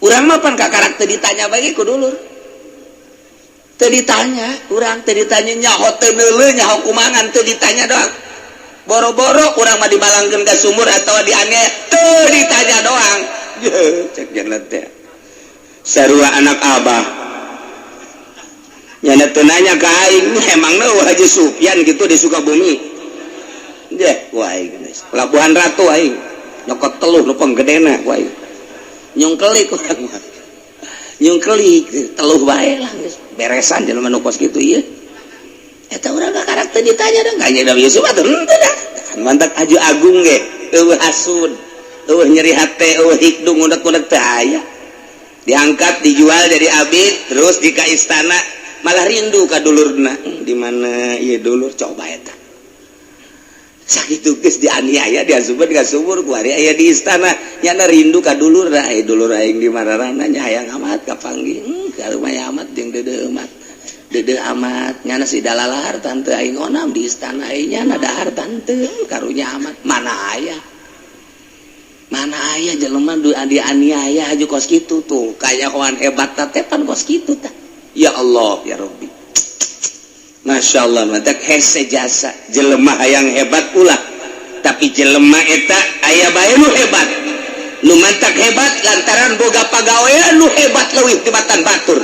Urang mah pan kakarak teu ditanya bagi ku dulur. Teu ditanya, urang teu ditanya nyaho teu neuleuh nyaho kumangan teu ditanya doang. Boro-boro urang mah dibalangkeun ka sumur atau dianiaya teu ditanya doang. Cek jalan teh. Sarua anak abah. Nyana teu nanya ka aing, emangna Haji Sufyan gitu di Sukabumi. Deh, ku aing geus. Pelabuhan Ratu aing. Nyokot teluh nu panggedena ku aing. Nyungkelik urang mah. Nyungkelik teluh bae lah geus. Beresan jelema nu kos kitu ieu. Eta urang kakarak teu ditanya dong, kayaknya Nabi Yusuf atuh henteu dah. Kan mantak Haji Agung ge eueuh hasud, eueuh nyeri hate, eueuh hikdung ngunek-ngunek teu aya. Diangkat dijual jadi abid terus di ka istana malah rindu ka dulurna. Di mana ieu dulur coba eta. Sakitu geus dianiaya diasupkeun ka sumur ku ari aya di istana nyana rindu ka dulurna, aya dulur aing di mararana nya hayang amat kapanggih. Karumaha amat jeung deudeuh amat. Deudeuh amat nyana si dalalahar tante aing onam di istana aing nyana dahar tante karunya amat. Mana aya? Mana aya jelema du dianiaya aju kos kitu tuh kayahoan hebat teh pan kos kitu tah. Ya Allah ya Rabbi. Masya Allah mantak hese jasa jelema hayang hebat ulah tapi jelema eta aya bae nu hebat nu mantak hebat lantaran boga pagawean nu hebat leuwih tibatan batur.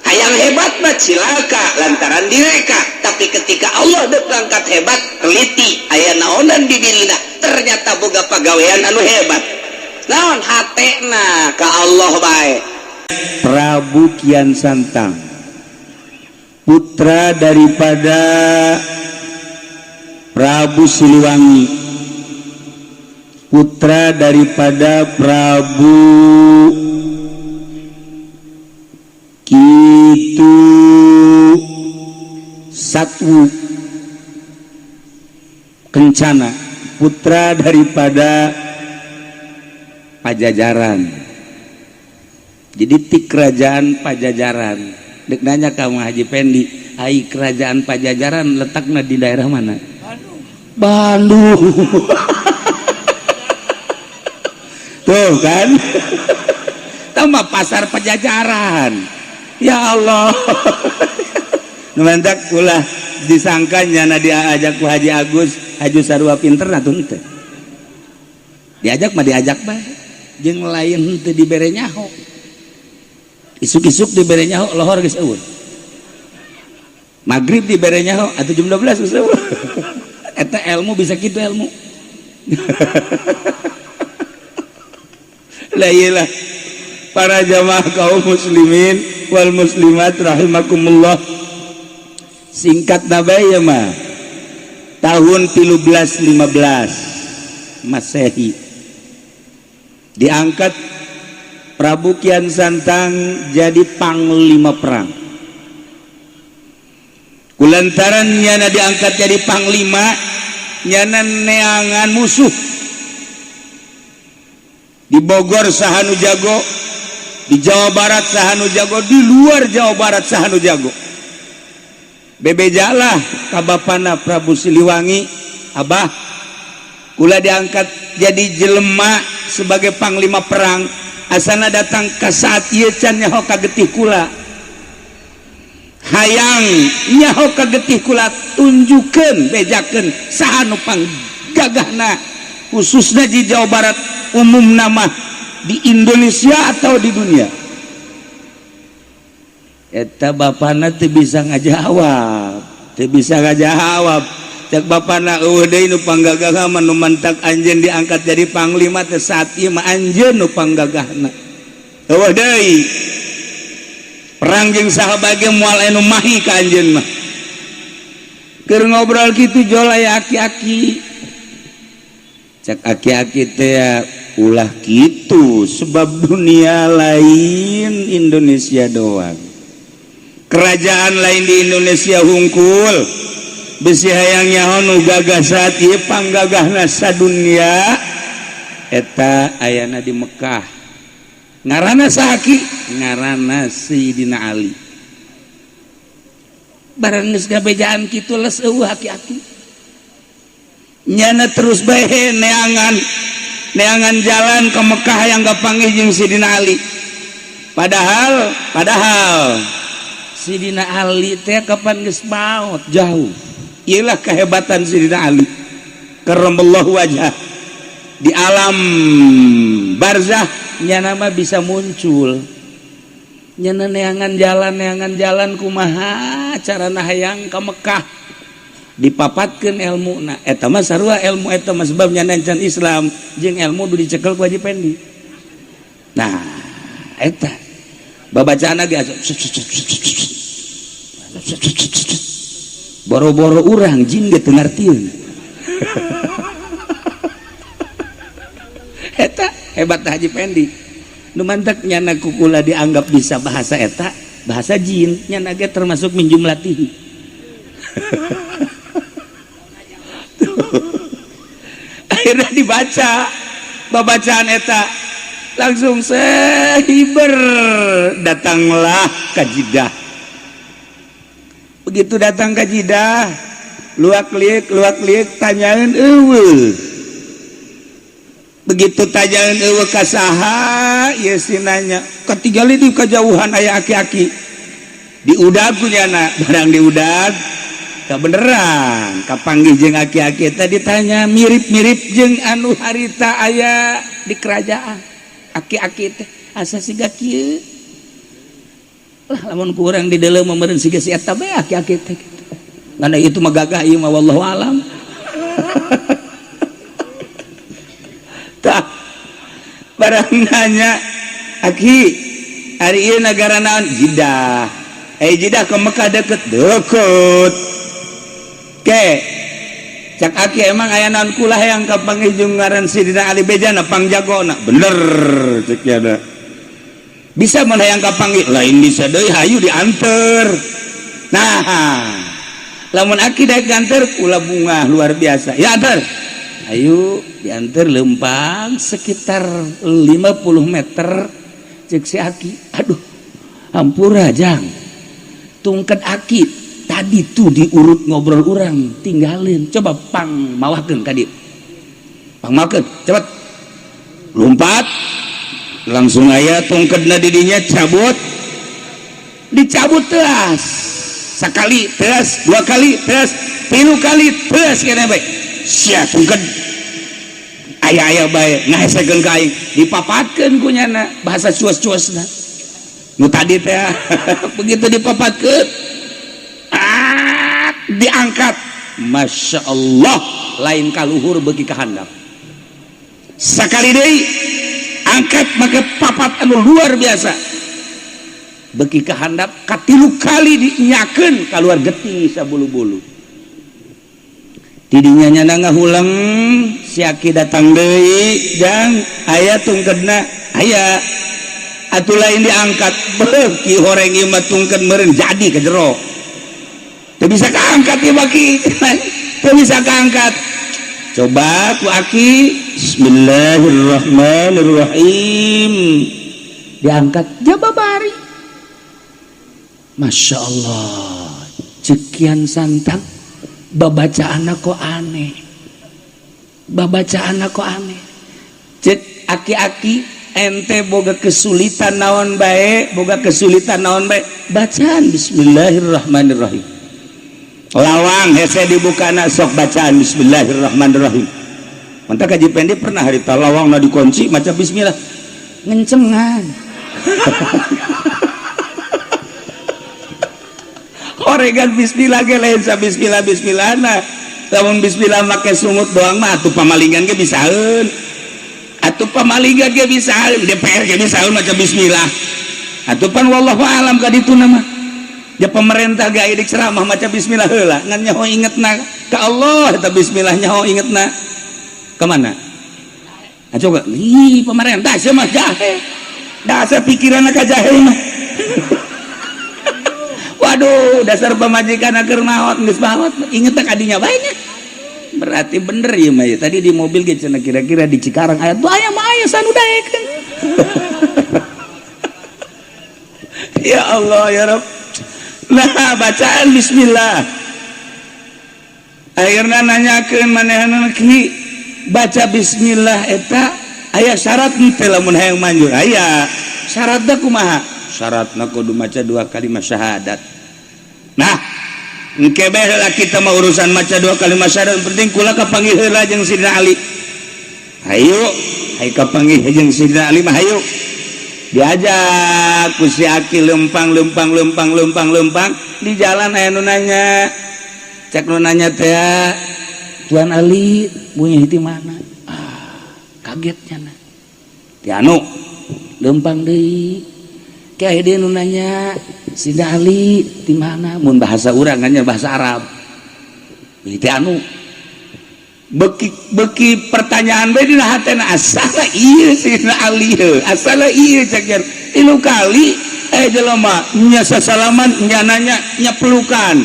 Hayang hebat mah cilaka lantaran direka, tapi ketika Allah dek ngangkat hebat teliti aya naonan di dirina ternyata boga pagawean anu hebat naon hatena ka Allah bae. Prabu Kian Santang, putra daripada Prabu Siliwangi, putra daripada Prabu Kitu Satwu Kencana, putra daripada Pajajaran. Jadi ti kerajaan Pajajaran. Dek nanya kamu Haji Pendi, ai kerajaan Pajajaran letaknya di daerah mana? Bandung. Tuh kan? Tambah pasar Pajajaran. Ya Allah. Mantak ulah disangkanya na diajak ku Haji Agus, Haji Sarua pinter atuh henteu. Diajak mah diajak bae. Jeung lain henteu dibere nyaho. Isuk-isuk dibere nyaho lohor geus eueuh. Maghrib dibere nyaho atuh jam 12 geus eueuh. Eta ilmu bisa kitu ilmu. Lah iyalah para jamaah kaum muslimin wal muslimat rahimakumullah. Singkat nabai ya mah tahun 1315 Masehi diangkat Prabu Kian Santang jadi panglima perang. Kulantaran nyana diangkat jadi panglima, nyana neangan musuh di Bogor sahanu jago, di Jawa Barat sahanu jago, di luar Jawa Barat sahanu jago. Bebejalah ka bapana Prabu Siliwangi, abah kula diangkat jadi jelema sebagai panglima perang, asana datang ke saat ieu can nyaho ka getih kula, hayang nyaho ka getih kula, tunjukkeun bejakeun saha nu panggagahna khususnya di Jawa Barat, umum nama di Indonesia atau di dunia. Eta bapana teu bisa ngajawab, teu bisa ngajawab. Cek bapana eueuh deui nu panggagah mah nu mantak anjeun diangkat jadi panglima teh saat ieu mah anjeun nu panggagahna. Eueuh deui. Perang jeung saha bae ge moal aya nu mahi ka anjeun mah. Keur ngobrol kitu jol aya aki-aki. Cek aki-aki teh ulah kitu sebab dunia lain Indonesia doang. Kerajaan lain di Indonesia hungkul besi hayang nyaho nu gagah saat ieu panggagahna sadunia eta ayana di Mekah. Ngaranna saha ki? Ngaranna Sayyidina Ali. Barang geus gabejaan kitu les eueuh aki-aki. Nyana terus bae neangan neangan jalan ke Mekah yang gapanggih jeung Sayyidina Ali. Padahal padahal Sidina Ali teh kapan geus maot jauh. Iyalah kehebatan Sidina Ali karramallahu wajhah. Di alam barzah nya nama bisa muncul. Nyana neangan jalan kumaha carana hayang ka Mekah dipapatkeun ilmuna eta mah sarua ilmu eta mah sebab nyana can Islam jeung ilmu nu dicekel ku Haji Pendi. Nah eta babacaanna ge boro-boro urang jin ge teu ngartieun. Eta hebat Haji Pendi. Nu mantak nyana kukula dianggap bisa bahasa eta bahasa jin nyana ge termasuk minjumlatihi. Akhirnya dibaca babacaan eta langsung sehiber datanglah ka Jidah. Begitu datang ka Jidah luak liuk tanyaeun eueuh. Begitu tanyaeun eueuh ka saha ieu si nanya katinggali di kajauhan aya aki-aki diudag ku nyana barang diudag kebeneran kapanggih jeung aki-aki tadi tanya mirip-mirip jeung anu harita aya di kerajaan aki-aki teh asa siga kieu lah lamun kurang di dalam meureun siga si eta bae aki-aki teh kitu ngan itu mah gagah ieu mah wallahu alam. Tah barang nanya aki ari ieu nagara naon Jidah Jidah ke Mekah deket deket ke cak aki emang aya naon kula hayang kapanggih jeung ngaran Sidina Ali bejana pangjagona bener cek nya bisa mun hayang kapanggih lain bisa deui hayu dianter. Nah lamun aki daek nganter kula bunga luar biasa ya anter ayo dianter lempang sekitar 50 meter cek si aki aduh hampura jang tungket aki tadi tuh diurut ngobrol orang tinggalin coba pang mawakeun ka dieu pang mawakeun cepet lompat langsung aya tungketna di dinya cabut dicabut teas sekali teas dua kali teas tilu kali teas kene bae sia tungket aya-aya bae ngahesekeun ka aing dipapatkeun ku nyana bahasa cuas-cuasna nu tadi teh begitu dipapatkeun diangkat Masya Allah lain kaluhur bagi kehandap sekali deui angkat make papat anu luar biasa bagi kehandap katilu kali dinyakeun keluar getih sabulu-bulu tidinya nyana ngahulang si aki datang deui jang aya tungkedna aya atuh lain diangkat beuki horeng ieu mah tungked meureun jadi ke jero teu bisa kaangkat ieu baki teu bisa kaangkat coba ku aki bismillahirrahmanirrahim diangkat jababari Masya Allah cekian santang babacaan kok aneh babacaan kok aneh cek aki-aki ente boga kesulitan naon bae boga kesulitan naon bae bacaan bismillahirrahmanirrahim lawang hese dibukana sok bacaan bismillahirrahmanirrahim mantap Haji Pendi pernah harita lawang na dikunci maca bismillah ngencengan oregan bismillah ge lain sa bismillah bismillahna lamun bismillah make sungut doang mah atuh pamalingan ge bisaeun atuh pamalingan ge bisaeun DPR ge bisaeun maca bismillah atuh pan wallahu alam ka ditu mah ya pemerintah ge aya ceramah maca bismillah heula ngan nyaho ingetna ka Allah eta bismillah nyaho ingetna ka mana ah coba ih pemerintah sia mah jahe dasar pikiranna ka jahe mah. Waduh dasar pemajikan agar maot geus maot inget tak adinya banyak berarti bener ya mah tadi di mobil ge cenah kira-kira di Cikarang aya tuh aya mah aya sanu daekeun. Ya Allah ya Rabb. Nah bacaan bismillah akhirna nanyakeun manehna ki baca bismillah eta aya syarat henteu lamun hayang manjur aya Syaratna kumaha? Syaratna kudu maca dua kalimat syahadat. Nah, engke bae heula kita mah urusan maca dua kalimat syahadat, penting kula kapanggih heula jeung Sidina Ali. Hayu, hayu kapanggih jeung Sidina Ali mah hayu. Diajak ku si Akil lempang lempang lempang lempang lempang, di jalan aya nu nanya. Cek nu nanya teh, "Tuan Ali punya di mana?" Ah, kagetnya na. Ti anu lempang deui. Kayak dia nu nanya, "Sidina Ali di mana?" Mun bahasa urang kan bahasa Arab. Ti anu beki beki pertanyaan bae dina hatena, asala ieu Sidina Ali heuh, asala ieu cek nya. Tilu kali eh jelema nya sasalaman, nya nanya, nya pelukan.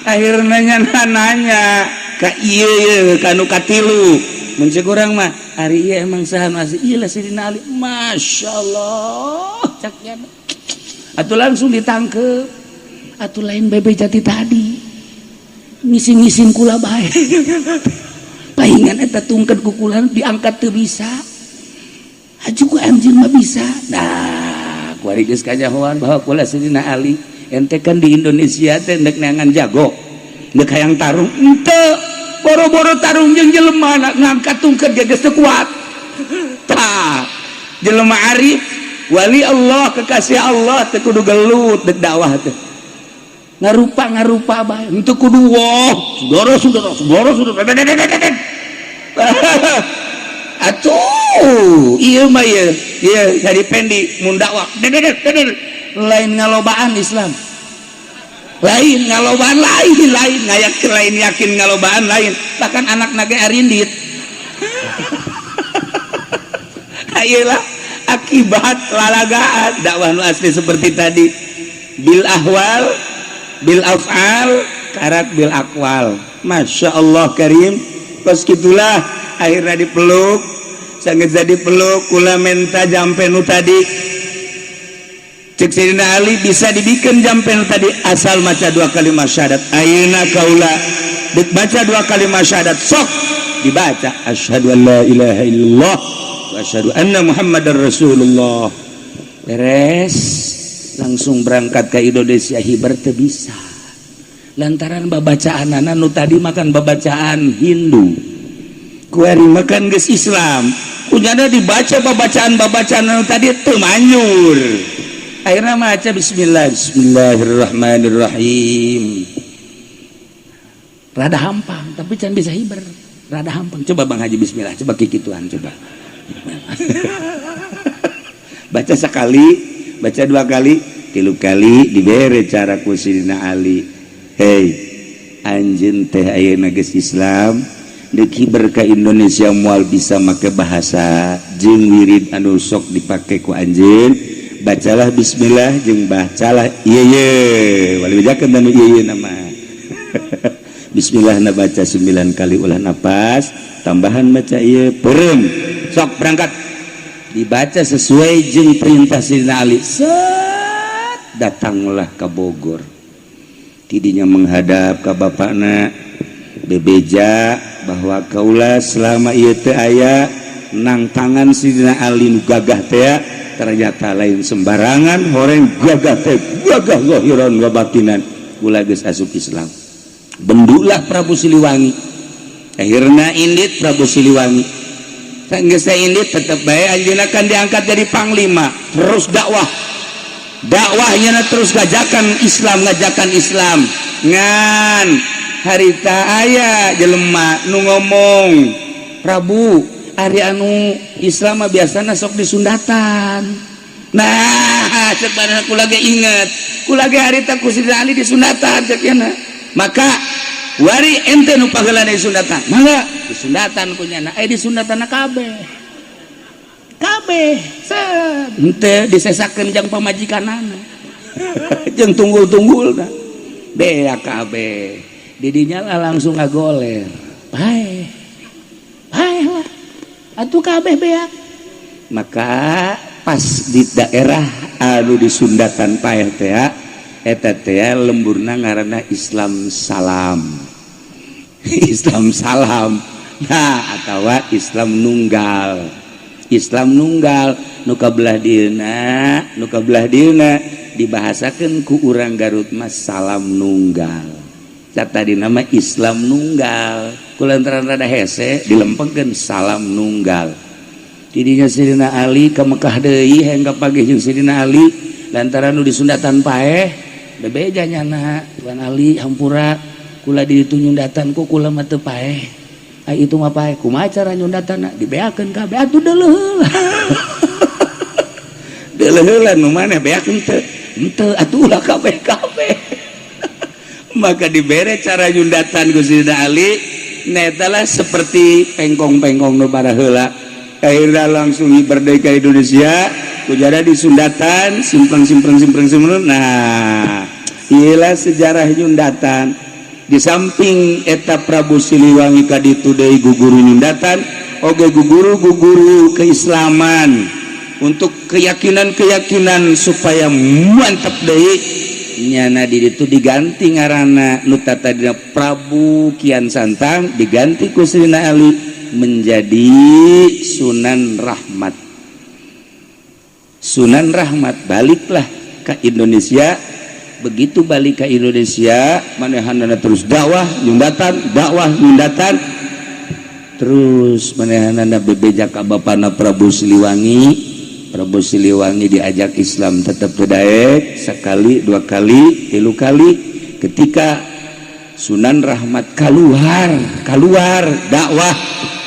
Akhirnya nya nanya ka ieu ieu ka nu katilu. Mun cek urang mah, ari ieu emang saha nu asli? Ieu lah Sidina Ali. Masyaallah cek nya. Atuh langsung ditangkep. Atuh lain bebe jati tadi. Ngisin-ngisin kula bae. Paingan eta tungket kukulan diangkat teu bisa. Aju ku anjeun mah bisa. Nah, kuari geus kanyahoan bahwa kula Sidina Ali. Ente kan di Indonesia teh ndek neangan jago. Ndek hayang tarung henteu. Boro-boro tarung jeung jelema ngangkat tungket ge geus teu kuat. Tah, jelema arif, wali Allah, kekasih Allah teh kudu gelut dek dakwah teh. Ngarupa ngarupa bae, henteu kudu wah, saudara saudara saudara saudara. Atuh, ieu mah ieu, ieu jadi pendi mun dakwah. Lain ngalobaan Islam. Lain ngalobaan, lain lain ngayak lain yakin ngalobaan lain, bahkan anak naga arindit. Ayolah akibat lalagaan dakwah nu asli seperti tadi, bil ahwal, bil af'al, karak bil aqwal. Masya Allah karim. Pas gitulah akhirnya dipeluk, sangat jadi peluk, kula menta jampe nu tadi. Cek Sayyidina Ali, bisa dibikin jampe nu tadi asal maca dua kalimat syahadat. Ayeuna kaula dek baca dua kalimat syahadat, sok dibaca asyhadu an la ilaha illallah wa asyhadu anna muhammadar rasulullah. Beres, langsung berangkat ke Indonesia. Hiber teu bisa lantaran babacaan nu tadi makan babacaan Hindu, kuari makan geus Islam, kunyana dibaca babacaan-babacaan nu tadi teu manjur. Akhirnya maca bismillah, bismillahirrahmanirrahim, rada hampang tapi can bisa hiber, rada hampang. Coba Bang Haji bismillah, coba kikituan, coba baca sekali, baca dua kali, tilu kali, dibere cara ku Sidina Ali, "Hei anjeun teh ayeuna geus Islam, deuk hiber ka Indonesia moal bisa make bahasa jeung wirid anu sok dipake ku anjeun. Bacalah bismillah jeung bacalah ieu ye wali bejakeun anu ieu ye nama bismillah na baca 9 kali ulah napas tambahan baca ieu peureum, sok berangkat." Dibaca sesuai jeung perintah Sidina Ali. Set, datanglah ke Bogor, tidinya menghadap ke bapakna, bebeja bahwa kaula selama ieu teh aya nang tangan Sidina Ali nu gagah teh, ternyata lain sembarangan horeng gagah teh, gagah zahiran wa batinan. Kula geus asup Islam. Bendulah Prabu Siliwangi. Akhirna indit Prabu Siliwangi. Geus indit tetep bae anjeunna kan diangkat jadi panglima, terus dakwah dakwahnya, terus ngajakan Islam, ngajakan Islam. Ngan harita aya jelema nu ngomong, "Prabu, ari anu Islam mah biasana sok disundatan." Nah, cek badan kula ge inget, kula ge harita ku Sidina Ali disundatan cek nya. Maka wari ente nu paheulana disundatan, mangga disundatan ku nyana. Eh, disundatan kabeh kabeh, set henteu disesakeun jang pamajikanana jeung tunggul-tunggulna beak kabeh. Didinya lah langsung ngagoler, paeh paeh lah atuh kabeh beak. Maka pas di daerah anu disundatan paeh teh, eta teh lemburna ngaranna Islam salam, Islam salam, nah, atawa Islam nunggal. Islam nunggal nu kabelah dieuna, nu kabelah dieuna dibahasakeun ku urang Garut mah salam nunggal. Tadi nama Islam nunggal kulantaran rada hese dilempengkeun salam nunggal. Tidinya Sidina Ali ke Mekah deui hayang kapanggih jeung Sidina Ali lantaran nu disundatan paeh bebeja nyana, "Tuan Ali, hampura, kula di ditu nyundatan ku kula mah teu paeh." "Ai itu mah paeh kumaha cara nyundatanna?" "Dibeakeun kabeh atuh, deuleuh heula, deuleuh heula nu maneh beakeun teu." "Henteu atuh, ulah kabeh kabeh." Maka dibere cara nyundatan ku Sidina Ali netalah seperti pengkong-pengkong nu heula. Akhirnya langsung merdeka Indonesia kujada disundatan simpreng simpreng simpreng simpreng. Nah, iyalah sejarah nyundatan. Di samping eta Prabu Siliwangi kaditu deui guguru nyundatan oge guguru guguru keislaman untuk keyakinan-keyakinan supaya mantap deui. Nyana di ditu diganti ngaranna, nu tadina Prabu Kian Santang diganti ku Sayyidina Ali menjadi Sunan Rahmat. Sunan Rahmat baliklah ke Indonesia. Begitu balik ke Indonesia, manehanana terus dakwah nyundatan, dakwah nyundatan terus. Manehanana bebeja ka bapana Prabu Siliwangi. Prabu Siliwangi diajak Islam tetap daek, sekali, dua kali, tilu kali. Ketika Sunan Rahmat keluar keluar dakwah,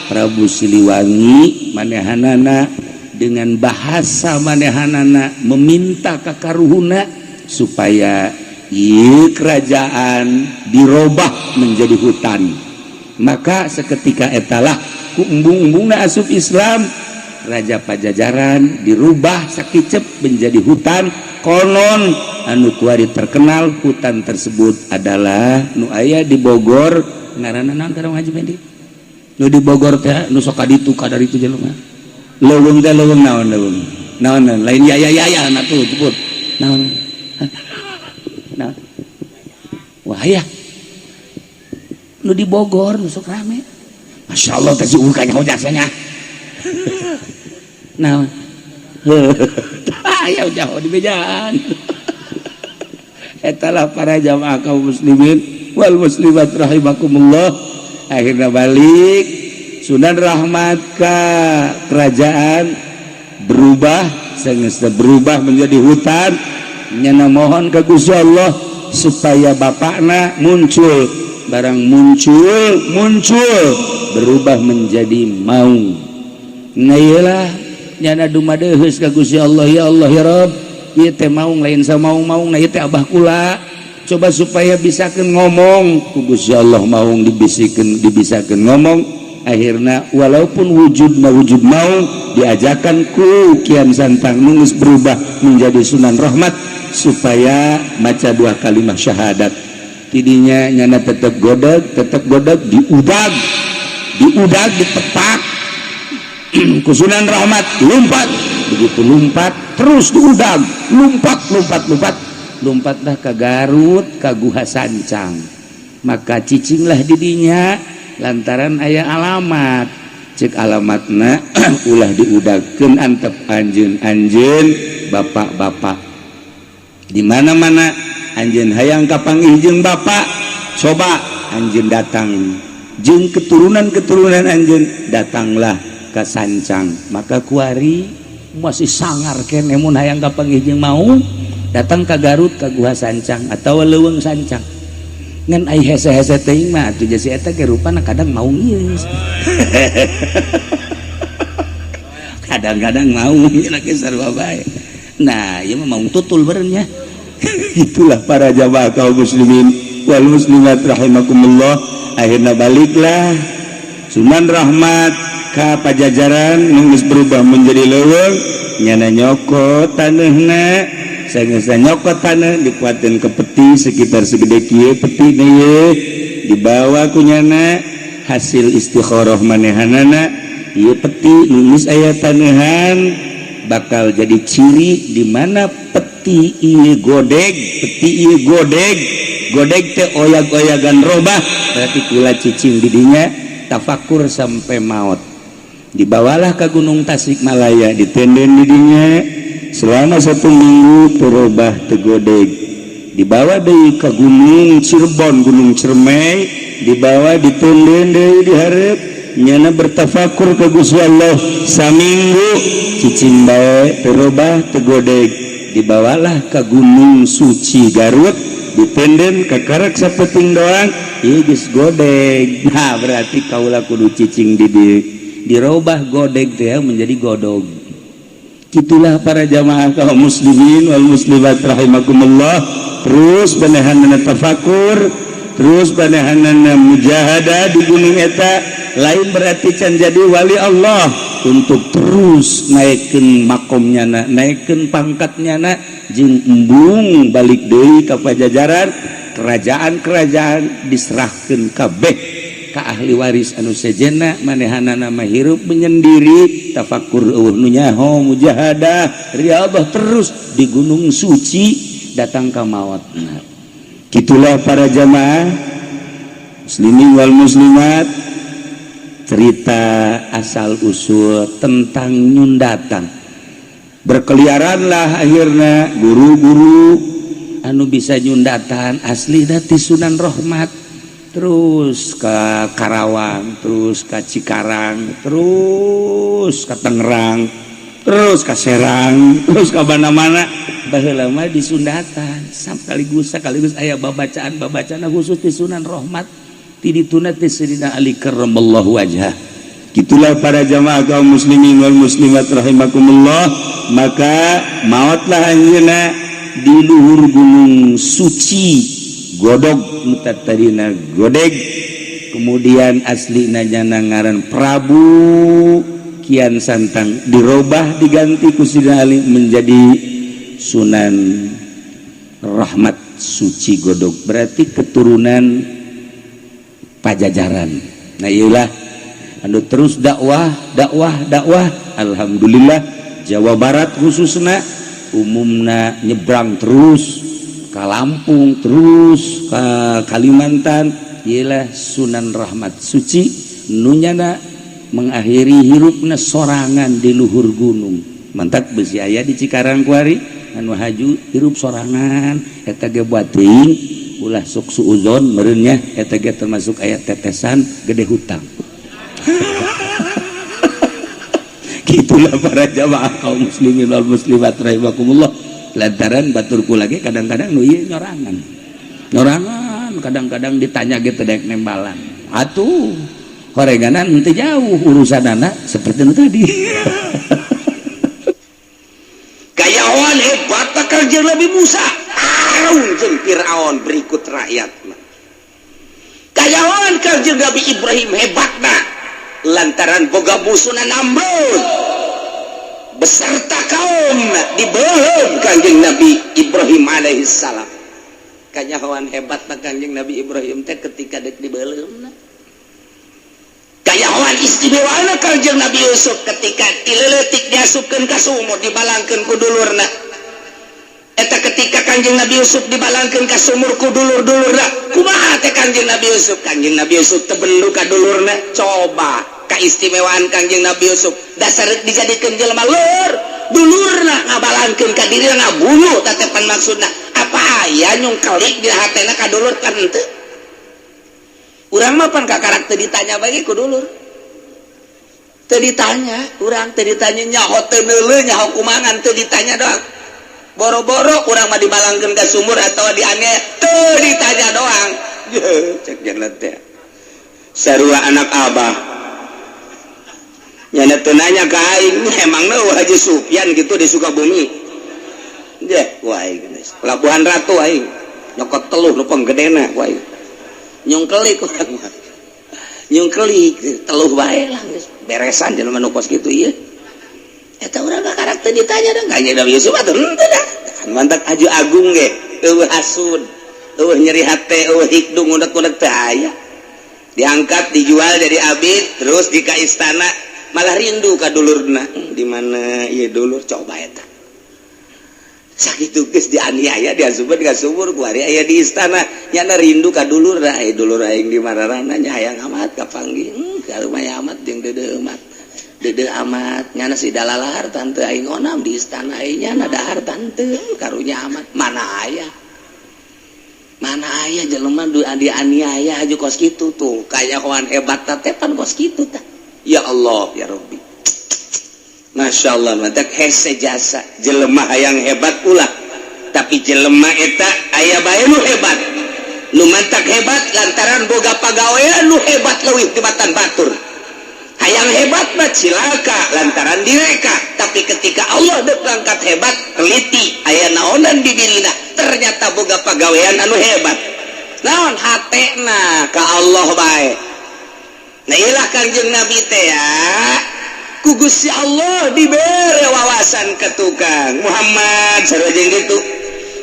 Prabu Siliwangi manehanana dengan bahasa manehanana meminta ka karuhuna supaya ieu kerajaan dirobah menjadi hutan. Maka seketika etalah ku embung-embungna asup Islam, Raja Pajajaran dirubah sakicep menjadi hutan. Konon anu kuari terkenal hutan tersebut adalah nu aya di Bogor. Ngaranna naon, Karang Haji Bendi? Nu di Bogor teh, nu sok kaditu kadar itu jelema leuweung teh, leuweung naon, leuweung naon, lain ya ya ya ya, nah tuh sebut naon, naon? Wah ya, nu di Bogor nu sok rame. Masya Allah teh si kayaknya jasanya naon ya, jauh di bejaan. Etalah para jamaah kaum muslimin wal muslimat rahimakumullah. Akhirnya balik Sunan Rahmat ke kerajaan, berubah sehingga berubah menjadi hutan. Nyana mohon ke Gusti Allah supaya bapakna muncul. Barang muncul, muncul berubah menjadi maung. Nah, iyalah nyana dumadeheus ka Gusti Allah, "Ya Allah, ya Rabb, ieu teh maung lain samaung-maung, nah ieu teh abah kula, coba supaya bisakeun ngomong." Ku Gusti Allah maung dibisikeun, dibisakeun ngomong. Akhirnya walaupun wujud wujud maung, diajakan ku Kian Santang nunggus berubah menjadi Sunan Rahmat supaya maca dua kalimat syahadat. Tidinya nyana tetap godeg, tetap godeg, diudag, diudag, ditepak ku Sunan Rahmat, lompat. Begitu lompat terus diudag, lompat, lompat, lompat, lompatlah ke Garut, ke Guha Sancang. Maka cicinglah didinya lantaran aya alamat. Cek alamatna, "Ulah diudagkeun, antep anjeun anjeun bapak-bapak di mana-mana. Anjeun hayang kapanggih jeung bapak, coba anjeun datang jeung keturunan-keturunan anjeun, datanglah ke Sancang." Maka kuari masih sangar kene mun hayang kapanggih jeung mau datang ke Garut, ke Guha Sancang atau Leuweung Sancang. Ngan ai hese-hese teuing mah atuh jasi eta ge rupana kadang mau ieu, kadang-kadang mau lagi sarua bae. Nah, ieu mah mau tutul berennya. Itulah para jamaah kaum muslimin wal muslimat rahimakumullah. Akhirnya baliklah Sunan Rahmat ka Pajajaran nunggus berubah menjadi leuweung. Nyana nyokot taneuhna. Sanggeus nyokot taneuh, dikuatin ke peti sekitar segede kieu peti ye, dibawa ku nyana hasil istikharah manehanana, ieu peti nunggus aya taneuhan bakal jadi ciri di mana peti ieu godeg, peti ieu godeg, godeg teh oyag-oyagan robah, berarti kula cicing didinya tafakur sampai maut. Dibawalah ke Gunung Tasikmalaya, ditenden di dinya selama satu minggu, teu robah, teu godeg. Dibawa deui ke Gunung Cirebon, Gunung Ciremai, dibawa, ditenden deui di hareup, nyana bertafakur ke Gusti Allah saminggu, cicing bae, teu robah, teu godeg. Dibawalah ke Gunung Suci Garut, ditenden kakarak sapeting doang, ieu geus godeg. Nah, berarti kaula kudu cicing di dieu, dirobah godeg teh menjadi godog. Itulah para jamaah kaum muslimin wal muslimat rahimakumullah, terus manehanana tafakur, terus manehanana mujahadah di gunung eta. Lain berarti can jadi wali Allah, untuk terus naikkan makomnya, na naikkan pangkatnya, na jeung embung balik deui ka Pajajaran. Kerajaan-kerajaan diserahkan kabeh ka ahli waris anu sejenna. Manehanana mah hirup menyendiri, tafakur, euweuh nu nyaho, mujahadah, riyadhah terus di Gunung Suci, datang ka maotna. Gitulah para jamaah muslimin wal muslimat, cerita asal usul tentang nyundatan. Berkeliaranlah akhirnya guru-guru anu bisa nyundatan asli dati Sunan Rohmat, terus ke Karawang, terus ke Cikarang, terus ke Tangerang, terus ke Serang, terus ke mana-mana. Baheula mah di sundatan sekaligus sekaligus aya babacaan babacaan khusus di Sunan Rohmat, ti dituna ti Sayyidina Ali karramallahu wajhah. Itulah para jamaah kaum muslimin wal muslimat rahimakumullah, maka maotlah anjeunna di luhur Gunung Suci Godog, nu tadina godeg. Kemudian asli nyana ngaran Prabu Kian Santang, dirubah, diganti ku Sidina Ali menjadi Sunan Rahmat Suci Godog, berarti keturunan Pajajaran. Nah, iyalah anu terus dakwah, dakwah, dakwah. Alhamdulillah, Jawa Barat khususnya, umumna nyebrang terus ke Lampung, terus ke Kalimantan. Ialah Sunan Rahmat Suci nu nyana mengakhiri hirupna sorangan di luhur gunung. Mantak besi aya di Cikarang kuari anu haju hirup sorangan. Eta ge buat teuing, ulah sok suuzon meureun nya, eta ge termasuk aya tetesan gede hutang. Gitulah para jamaah kaum muslimin wal muslimat rahimakumullah, lantaran baturku lagi kadang-kadang nu ieu nyorangan nyorangan, kadang-kadang ditanya gitu dek nembalan atuh horeganan henteu jauh urusan anak seperti itu tadi. Kayawan hebat kerja Nabi Musa arung jeung Fir'aun berikut rakyat. Kayawan kerja Nabi Ibrahim hebatna lantaran boga musuhna Namrud beserta kaum dibeuleum Kanjeng Nabi Ibrahim alaihissalam. Kanyahoan hebatna Kanjeng Nabi Ibrahim teh ketika dek dibeuleumna. Kayahoan istimewana Kanjeng Nabi Yusuf ketika tileutik diasupkeun ka sumur, dibalangkeun ku dulurna. Eta ketika Kanjeng Nabi Yusuf dibalangkeun ka sumur ku dulur-dulurna, kumaha teh Kanjeng Nabi Yusuf? Kanjeng Nabi Yusuf teu bendu ka dulurna. Coba keistimewaan Kanjeng Nabi Yusuf, dasar dijadikeun jelema lur, dulurna ngabalangkeun ka dirina, ngabunuh tatepan. Maksudna apa aya nyungkelik di hatena ka dulur? Kan henteu. Urang mah pan kakarak teu ditanya bagi ku dulur, teu ditanya urang, teu ditanya, nyaho teu neuleuh, nyaho kumangan, teu ditanya doang. Boro-boro urang mah dibalangkeun ka sumur atau dianiaya, teu ditanya doang. Cek jalan teh sarua anak abah nyana teu nanya ka aing, emangna Haji Sufyan gitu di Sukabumi. Je wah aing geus Pelabuhan Ratu, aing nyokot teluh nu panggedena ku aing, nyungkelik urang mah, nyungkelik teluh bae lah, geus beresan jelema nu kos kitu ieu. Eta urang kakarak teu ditanya dong. Kanjeng Nabi Yusuf atuh henteu dah. Mantak aju agung ge eueuh hasud, eueuh nyeri hate, eueuh hikdung, unek-unek teu aya. Diangkat, dijual jadi abid, terus di ka istana malah rindu ka dulurna, di mana ieu dulur. Coba eta sakitu geus dianiaya, diasupkeun ka sumur, kuari aya di istana, nyana rindu ka dulur. Aya dulur aing di mararana nya, hayang amat kapanggih, kalumayan amat jeung deudeuh amat. Deudeuh amat nyana si dalalahar tante, aing onam di istana, aing nyana dahar tante, karunya amat. Mana aya, mana aya jelema du dianiaya aju kos kitu tuh, kayak kawan hebat teh pan kos kitu tah. Ya Allah, ya Rabbi, Masya Allah, mantak hese jasa jelema yang hebat ulah, tapi jelema eta aya bae nu hebat, nu mantak hebat lantaran boga pagawean nu hebat leuwih tibatan batur. Hayang hebat mah cilaka lantaran direka, tapi ketika Allah dek ngangkat hebat, teliti aya naonan di dirina, ternyata boga pagawean anu hebat. Naon? Hatena ka Allah bae. Nah, ilah Kangjeng Nabi teh ya ku Gusti Allah dibere wawasan ke tukang Muhammad, sarua jeung kitu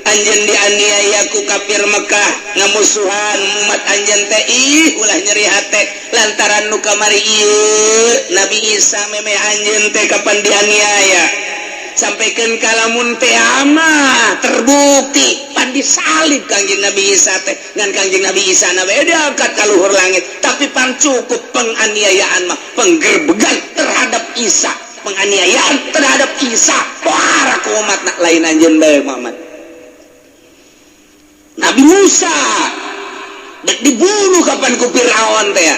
anjeun dianiaya ku kafir Mekah, ngamusuhan umat anjeun teh. Ih, ulah nyeri hate lantaran nu kamari ieu Nabi Isa meme anjeun teh kapan dianiaya, sampaikan kalamun teh ama terbukti pan disalib Kangjeng Nabi Isa teh. Ngan Kangjeng Nabi Isa na bae diangkat ka luhur langit, tapi pan cukup penganiayaan mah, penggerbegan terhadap Isa, penganiayaan terhadap Isa para ku umat lain anjeun bae Muhammad. Nabi Musa dek dibunuh kapan ku Firaun teh,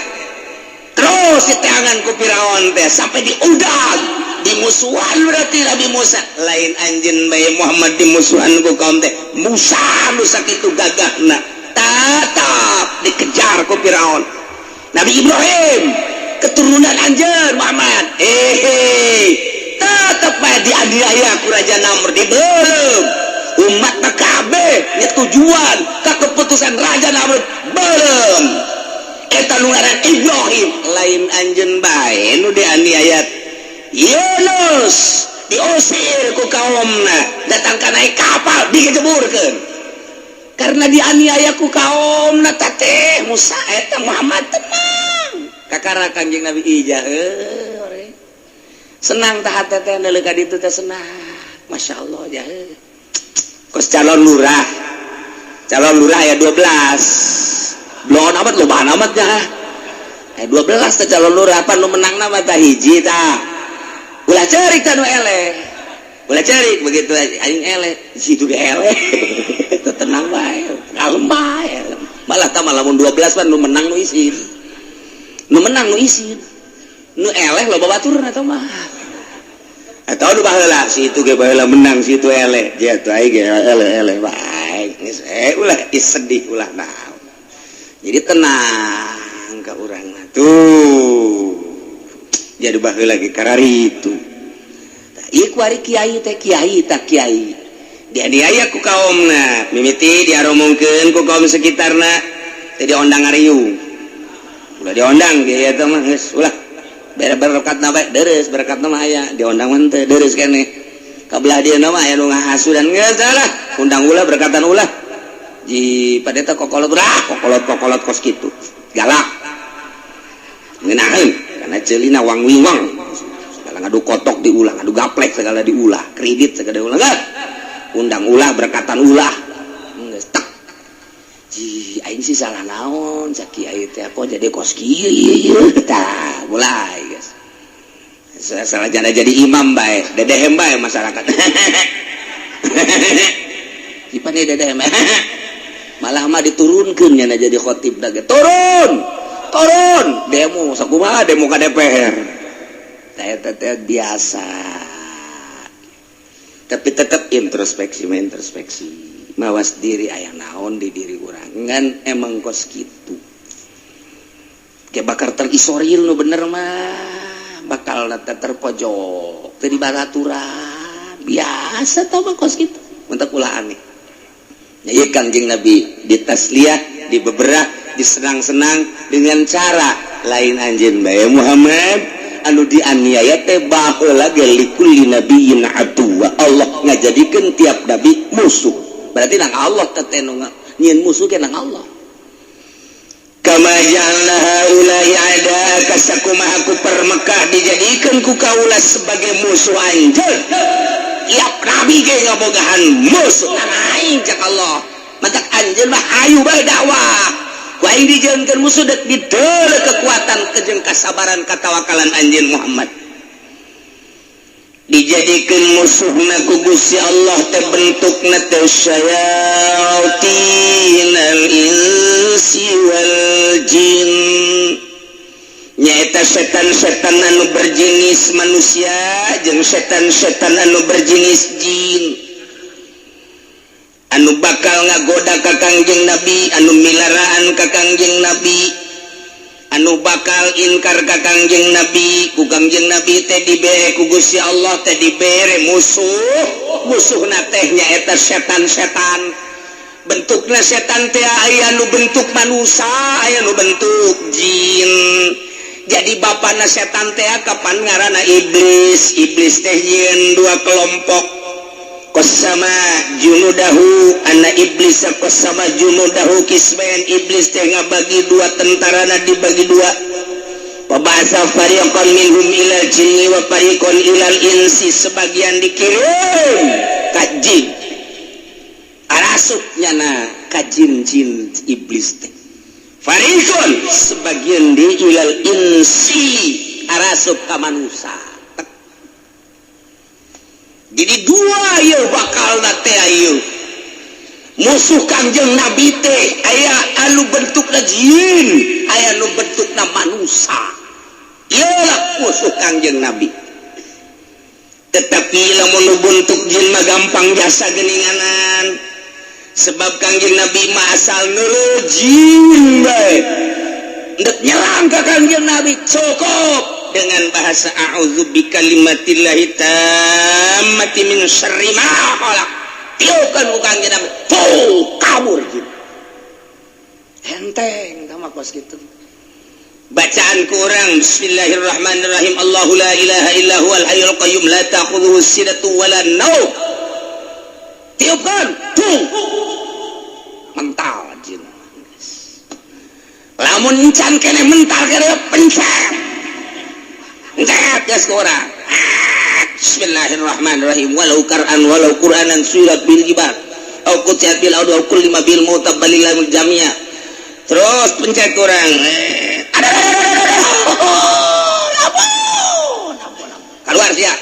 terus diteangan ku Firaun teh sampai diudag, dimusuhan. Berarti Nabi Musa lain anjeun bae Muhammad dimusuhan ku kaum teh. Musa nu sakitu gagahna tetap dikejar ku Firaun. Nabi Ibrahim keturunan anjeun Muhammad, eh tetap bae dianiaya ku Raja Namrud, dibeuleum umat PKB tujuan ke keputusan Raja Namrud belum. Eta nu ngaran Ibrahim, lain anjeun bae nu dianiaya. Yunus diusir ku kaumna, datang ka naik kapal digejeburkeun karena dianiaya ku kaumna. Teh Musa eta Muhammad tenang kakara Kanjeng Nabi ijah heuh senang tah hate teh neuleuh ka ditu teh senang. Masya Allah jah, kos calon lurah, calon lurah ya 12 belum amat, loba amat ya eh 12 teh calon lurah. Apa nu menang nama tah hiji tah. Ulah cerik tah nu eleh, ulah cerik begitu aing eleh situ ge eleh, tenang bae, kalem bae. Malah tah malah mun 12 pan nu menang nu isin, nu menang nu isin, nu eleh loba batur atau mah atau nu baheula si itu ge baheula menang, si itu eleh dia tuh, aing ge eleh, eleh bae geus. Eh, ulah sedih, ulah naon, jadi tenang ke urang tuh. Jadi baheula ge kararitu. Tah ieu kuari kiai teh, kiai tak kiai dianiaya ku kaumna, mimiti diaromongkeun ku kaum sekitarna teh, diondang ngariung. Ulah diondang ge eta mah, geus ulah bere berkatna bae, deres berkatna mah aya, diondang mah teu deres keneh. Kabelah dia mah aya nu ngahasudan, geus lah undang ulah, berkatan ulah. Ji padeta kokolot lah, kokolot kokolot kos kitu galak ngeunaheun karena ceulina wang wiwang segala, ngadu kotok diulah, ngadu gaplek segala diulah, kredit segala diulah. Enggak undang ulah, berkatan ulah, geus tek. Ji aing sih salah naon cak kiai teh, kok jadi kos kieu ieu tah? Mulai guys salah janda jadi imam bae, dedehem bae masyarakat. Ipan dedehem malah mah diturunkeun nya jadi khotib dah, turun turun demo sakumaha, demo ka DPR teh teh biasa. Tapi tetap introspeksi, introspeksi, mawas diri, aya naon di diri urang. Ngan emang kos gitu kayak bakal terisolir, nu bener mah bakal terpojok teu dibaraturan biasa tau mah kos gitu untuk ulah aneh. Ya, Kangjeng Nabi ditasliyah, dibeberah, disenang-senang dengan cara lain anjeun bae Muhammad anu dianiaya teh baheula ge. Likulli nabiyyin aduwa, Allah ngajadikeun tiap nabi musuh. Berarti nang Allah teh nu nyieun musuh ke nang Allah. Kama ja'alna haula'i a'da'aka, sakumaha ku Permekah dijadikeun ku kaula sebagai musuh anjeun. Tiap nabi ge ngabogahan musuh. Nang aing cak Allah, matak anjeun mah hayu bae dakwah, ku aing dijieunkeun musuh dek diteuleuh kekuatan kejeng kasabaran katawakalan anjeun Muhammad. Dijadikan musuhna ku Gusti Allah teh bentukna teh syayatinal insi wal jin, nyaeta setan-setan anu berjenis manusia jeung setan-setan anu berjenis jin, anu bakal ngagoda ka Kangjeng Nabi, anu milaraan ka Kangjeng Nabi, anu bakal inkar ka Kangjeng Nabi. Ku Kangjeng Nabi teh dibere ku Gusti Allah teh dibere musuh. Musuhna teh nyaeta setan-setan. Bentukna setan teh aya nu bentuk manusia, aya nu bentuk jin. Jadi bapana setan teh kapan ngaranna iblis. Iblis teh nyieun dua kelompok. Qassama junudahu, anna iblis qassama junudahu qismain. Iblis teh ngabagi dua tentarana, dibagi dua. Wa ba'atsa fariqan minhum ilal jinni wa fariqan ilal insi. Sebagian dikirim ka jin, arasup nyana ka jin-jin iblis teh. Fariqun sebagian di ilal insi, arasup ka manusia. Jadi dua ieu bakal teh ieu musuh Kangjeng Nabi teh, aya anu bentukna jin, aya anu bentukna manusia. Ieu lah musuh Kangjeng Nabi. Tetapi lamun nu bentuk jin mah gampang jasa geninganan, sebab Kangjeng Nabi mah asal neuleuh jin bae ndek nyerang ka Kangjeng Nabi cukup dengan bahasa a'udzu bikalimatillahi tammati min syarri ma khalaq. Tiukan ku Kangjeng Nabi, tuh kabur jin. Enteng sama kos gitu. Bacaan kurang bismillahirrahmanirrahim, Allahu la ilaha illa huwal hayyul qayyum la ta'khudhuhu sinatu wala naum. Tiupkan, tuh mental jin. Lamun encan kene mental kene, pencet pencet geus ku urang. Bismillahirrahmanirrahim, walau kar'an walau qur'anan surat bil jibal au qutiat bil ardu au kullima bil mauta balilahul jamia. Terus pencet kurang, ada ampun ampun, keluar sia,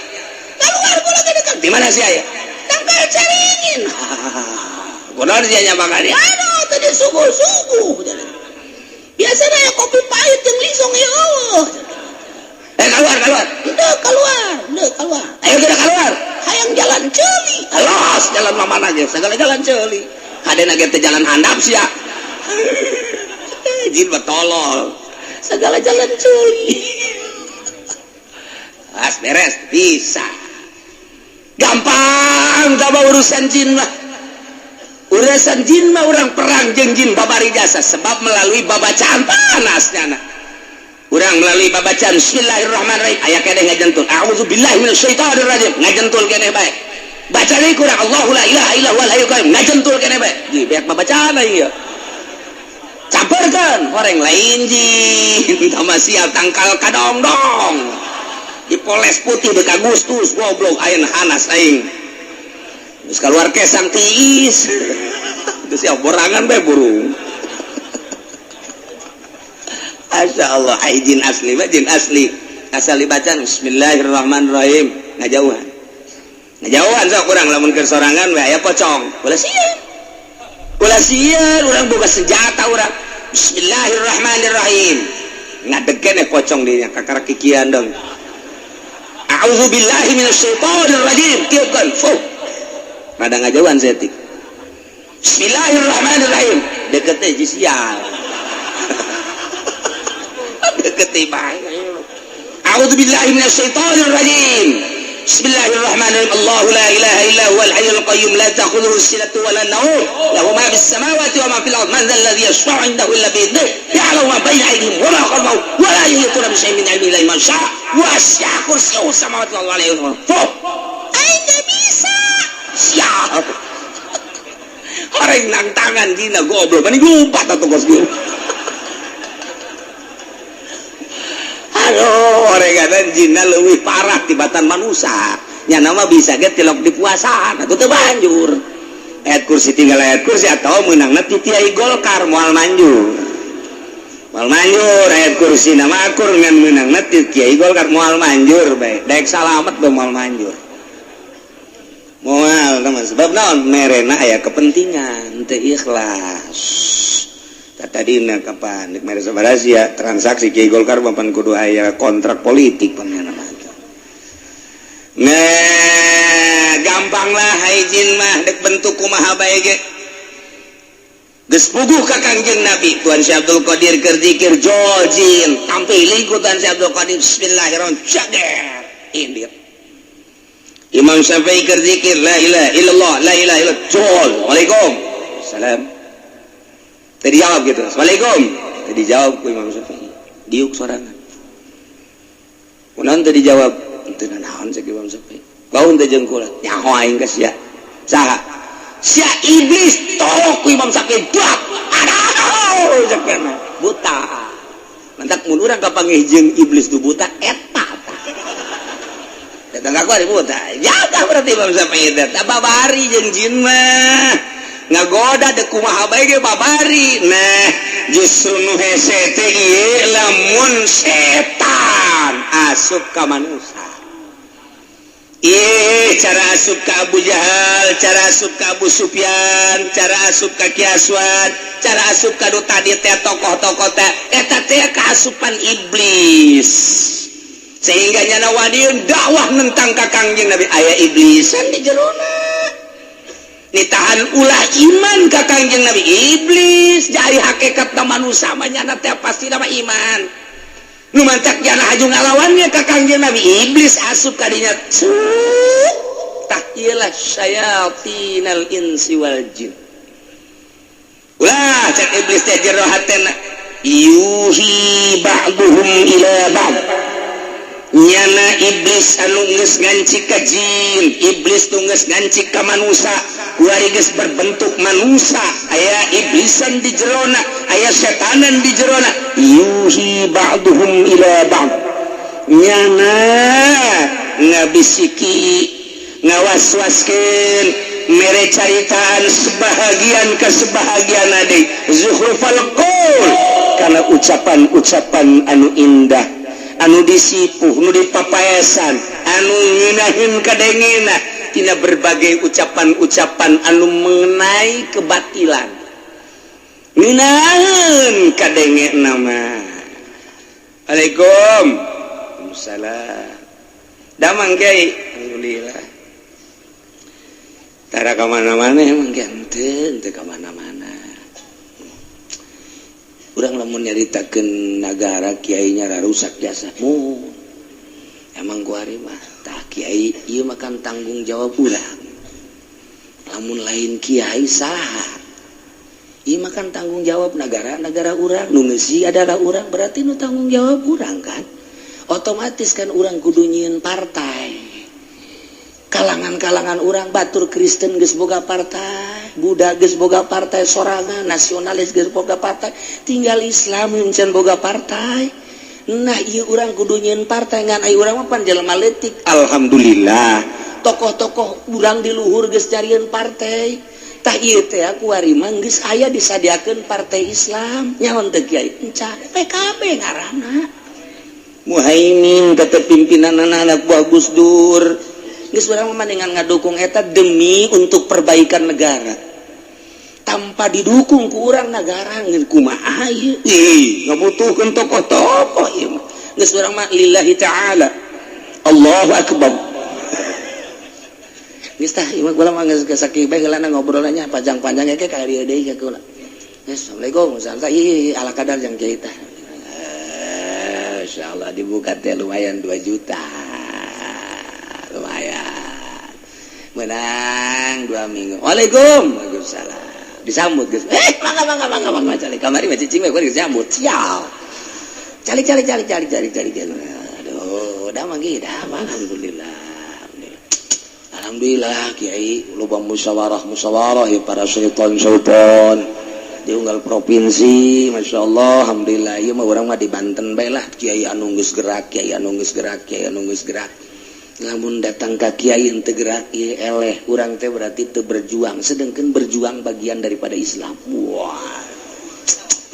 keluar kula dekat di mana sia ya tangkal caringin. Kunaon sia nya makan? Aduh, tadi suguh-suguh biasanya ya kopi pahit yang lisong ya Allah. Eh, keluar, keluar. Udah keluar, udah keluar. Ayo kita keluar. Hayang jalan ceuli. Alas jalan mana aja, segala jalan ceuli. Hadena ge teh jalan handap sia. Jin mah tolol. Segala jalan ceuli. As beres bisa. Gampang tambah urusan jin mah. Urusan jin mah orang perang jeung jin babari jasa, sebab melalui babacaan panasnya na. Urang melalui babacaan bismillahirrahmanirrahim aya keneh ngajentul a'udzubillahi minasyaitonir rajim, ngajentul keneh bae. Baca deui kurang Allahu la ilaha illa huwal hayyul qayyum, ngajentul keneh bae. Ji beak babacaan ieu. Campurkeun horeng lain jin tambah sial tangkal kadongdong. Dipoles putih deuk Agustus goblok ayeuna hanas aing. Terus keluar kesang tiis. Terus ya borangan bae burung. Masya Allah, ai jin asli mah jin asli. Asal dibaca bismillahirrahmanirrahim, ngajauhan. Ngajauhan sok kurang lamun keur sorangan we aya pocong. Ulah sieun. Ulah sieun, urang boga senjata urang. Bismillahirrahmanirrahim. Ngadeg keneh pocong dinya kakara kikian dong. A'udzubillahi minasyaitonir rajim. Tiupkeun. Fuh. Rada ngajauhan setik. Bismillahirrahmanirrahim. Deket teh sial. Deket teh bae. A'udzubillahi minasyaitonir rajim. Bismillahirrahmanirrahim. Allahu la ilaha illa huwal hayyul qayyum la ta'khudhuhu sinatu wa la nawm. Lahu ma fis samawati wa ma fil ardh. Man dhal ladzi yashfa'u 'indahu illa bi idhnihi. Ya'lamu ma baina aydihim wa ma khalfahum wa la yuhituna bi syai'in min 'ilmihi illa bima syaa. Wasi'a kursiyyuhu samawati wal ardi. Fuh. Aing teu bisa. Siap. Horeng nang tangan dina goblok. Mani gumpat atuh kos kieu. Aduh, orenganan jinna leuwih parah tibatan manusia. Nya nama bisa ge tilok di puasaan atuh teu banjur. Ayat kursi tinggal ayat kursi atau meunangna ti Kiai Golkar moal manjur. Moal manjur ayat kursi nama akur ngan meunangna ti Kiai Golkar moal manjur bae. Daek salamet bae moal manjur. Moal teman, sebab naon? Merena aya kepentingan, teu ikhlas. Tadina kapan mere sabaraha sia transaksi Kiai Golkar papan kudu aya kontrak politik pamana mah. Nah, gampang lah, hai jin mah dek bentuk kumaha bae ge. Geus puguh ka Kangjeng Nabi. Tuan Syekh Abdul Qadir keur zikir, jol jin tampilin ku Tuan Syekh Abdul Qadir, bismillahirrahmanirrahim, jager indit. Imam Syafi'i keur zikir la ilaha illallah, la ilaha illallah, jol, waalaikum salam. Tadi jawab gitu, assalamualaikum. Tadi jawab ku Imam Syafi'i, diuk sorangan. Kunaon tadi jawab? Teu naon, cek Imam Syafi'i. Bau teh jeung kula, nyaho aing ka sia. Saha sia? Iblis. Tolok ku Imam Syafi'i, dak aduh, cek buta. Mantak mun urang kapanggih jeung iblis tu buta eta tah. Datang aku ari buta. Jaga berarti Imam Syafi'i teh babari jeung jin mah. Ngagoda dek kumaha bae ge babari. Nah, justru nu hese teh ieu lamun setan asup ka manusia. Ih, cara asup ke Abu Jahal, cara asup ke Abu Sufyan, cara asup ke Ki Aswad, cara asup ka nu tadi teh, tokoh-tokoh teh, eta teh keasupan iblis. Sehingga nyana wadiun dakwah nentang ka Kangjeng Nabi, aya iblisan di jerona. Nitahan ulah iman ka Kangjeng Nabi iblis, jadi hakikat manusia mah nyana teh pasti nama iman. Nu mantak jana haju ngalawannya ka Kangjeng Nabi, iblis asup kadinya. Tah, iyalah syayatinal insi wal jin. Ulah cek iblis teh jero hatena, yuhi ba'duhum ila ba'd. Nyana iblis anu geus nganci ka jin, iblis nu geus nganci ka manusia, kuari geus berbentuk manusia, aya iblisan di jerona, aya setanan di jerona. Yuhi ba'duhum ila ba'd, nyana ngabisiki, ngawaswaskeun, mere caritaan sebahagian ke sebahagian adik, zukhrufal qaul, karena ucapan-ucapan anu indah, anu disipuh, nu dipapaesan, anu ngeunahin kadengena tina berbagai ucapan-ucapan anu mengenai kebatilan, ngeunaheun kadenge nama. Assalamualaikum. Salam. Damang, Kiai? Alhamdulillah. Tara ka mana-mana emang, Kiai? Henteu, henteu ka mana-mana. Urang lamun nyaritakeun nagara, kiainya rusak jasa mu. Emang kuari mah tah, kiai, ieu mah kan tanggung jawab urang. Lamun lain kiai, saha? Ieu mah kan tanggung jawab negara, negara urang, nu ngeusi adalah urang, berarti nu tanggung jawab urang kan. Otomatis kan urang kudu nyieun partai. Kalangan-kalangan urang, batur Kristen geus boga partai, Buddha geus boga partai sorangan, nasionalis geus boga partai, tinggal Islam can boga partai. Nah, ieu urang kudu nyieun partai, ngan ai urang mah pan jelema leutik. Alhamdulillah, tokoh-tokoh urang di luhur geus carieun partai. Tah, ieu teh kuari mah geus aya disadiakeun partai Islam. Nyaho teu, Kiai? Enca PKB ngaranna. Muhaimin tetep pimpinan, anak buah Gus Dur. Geus, urang mah dengan ngadukung eta demi untuk perbaikan negara. Tanpa didukung ku urang, negara ngeun kumaha ieu? Ih, ngabutuhkeun tokoh-tokoh ieu mah. Geus, urang mah lillahi ta'ala. Allahu akbar. Geus tah, ieu mah kula mah geus sakieu bae heulana ngobrolnya, panjang-panjang ge ka dieu deui ka kula. Geus, assalamualaikum. Santai ala kadar jeung kiai tah. Insyaallah dibuka teh lumayan 2 juta. Lumayan. Menang 2 minggu. Waalaikum. Waalaikumsalam. Disambut geus. Eh, mangga, mangga, mangga, mangga, calik kamari mah cicing we disambut. Sial. Calik, calik, calik, calik, calik, calik. Aduh, dah mah dah, alhamdulillah. Alhamdulillah, Kiai, loba musyawarah musyawarah ya, para syaitan syaitan di unggal provinsi, masya Allah, alhamdulillah. Ieu mah urang mah di Banten bae lah, kiai anu geus gerak, kiai anu geus gerak, kiai anu geus gerak. Lamun datang ka kiai henteu gerak, ieu eleh urang teh, berarti teu berjuang, sedangkan berjuang bagian daripada Islam. Wah,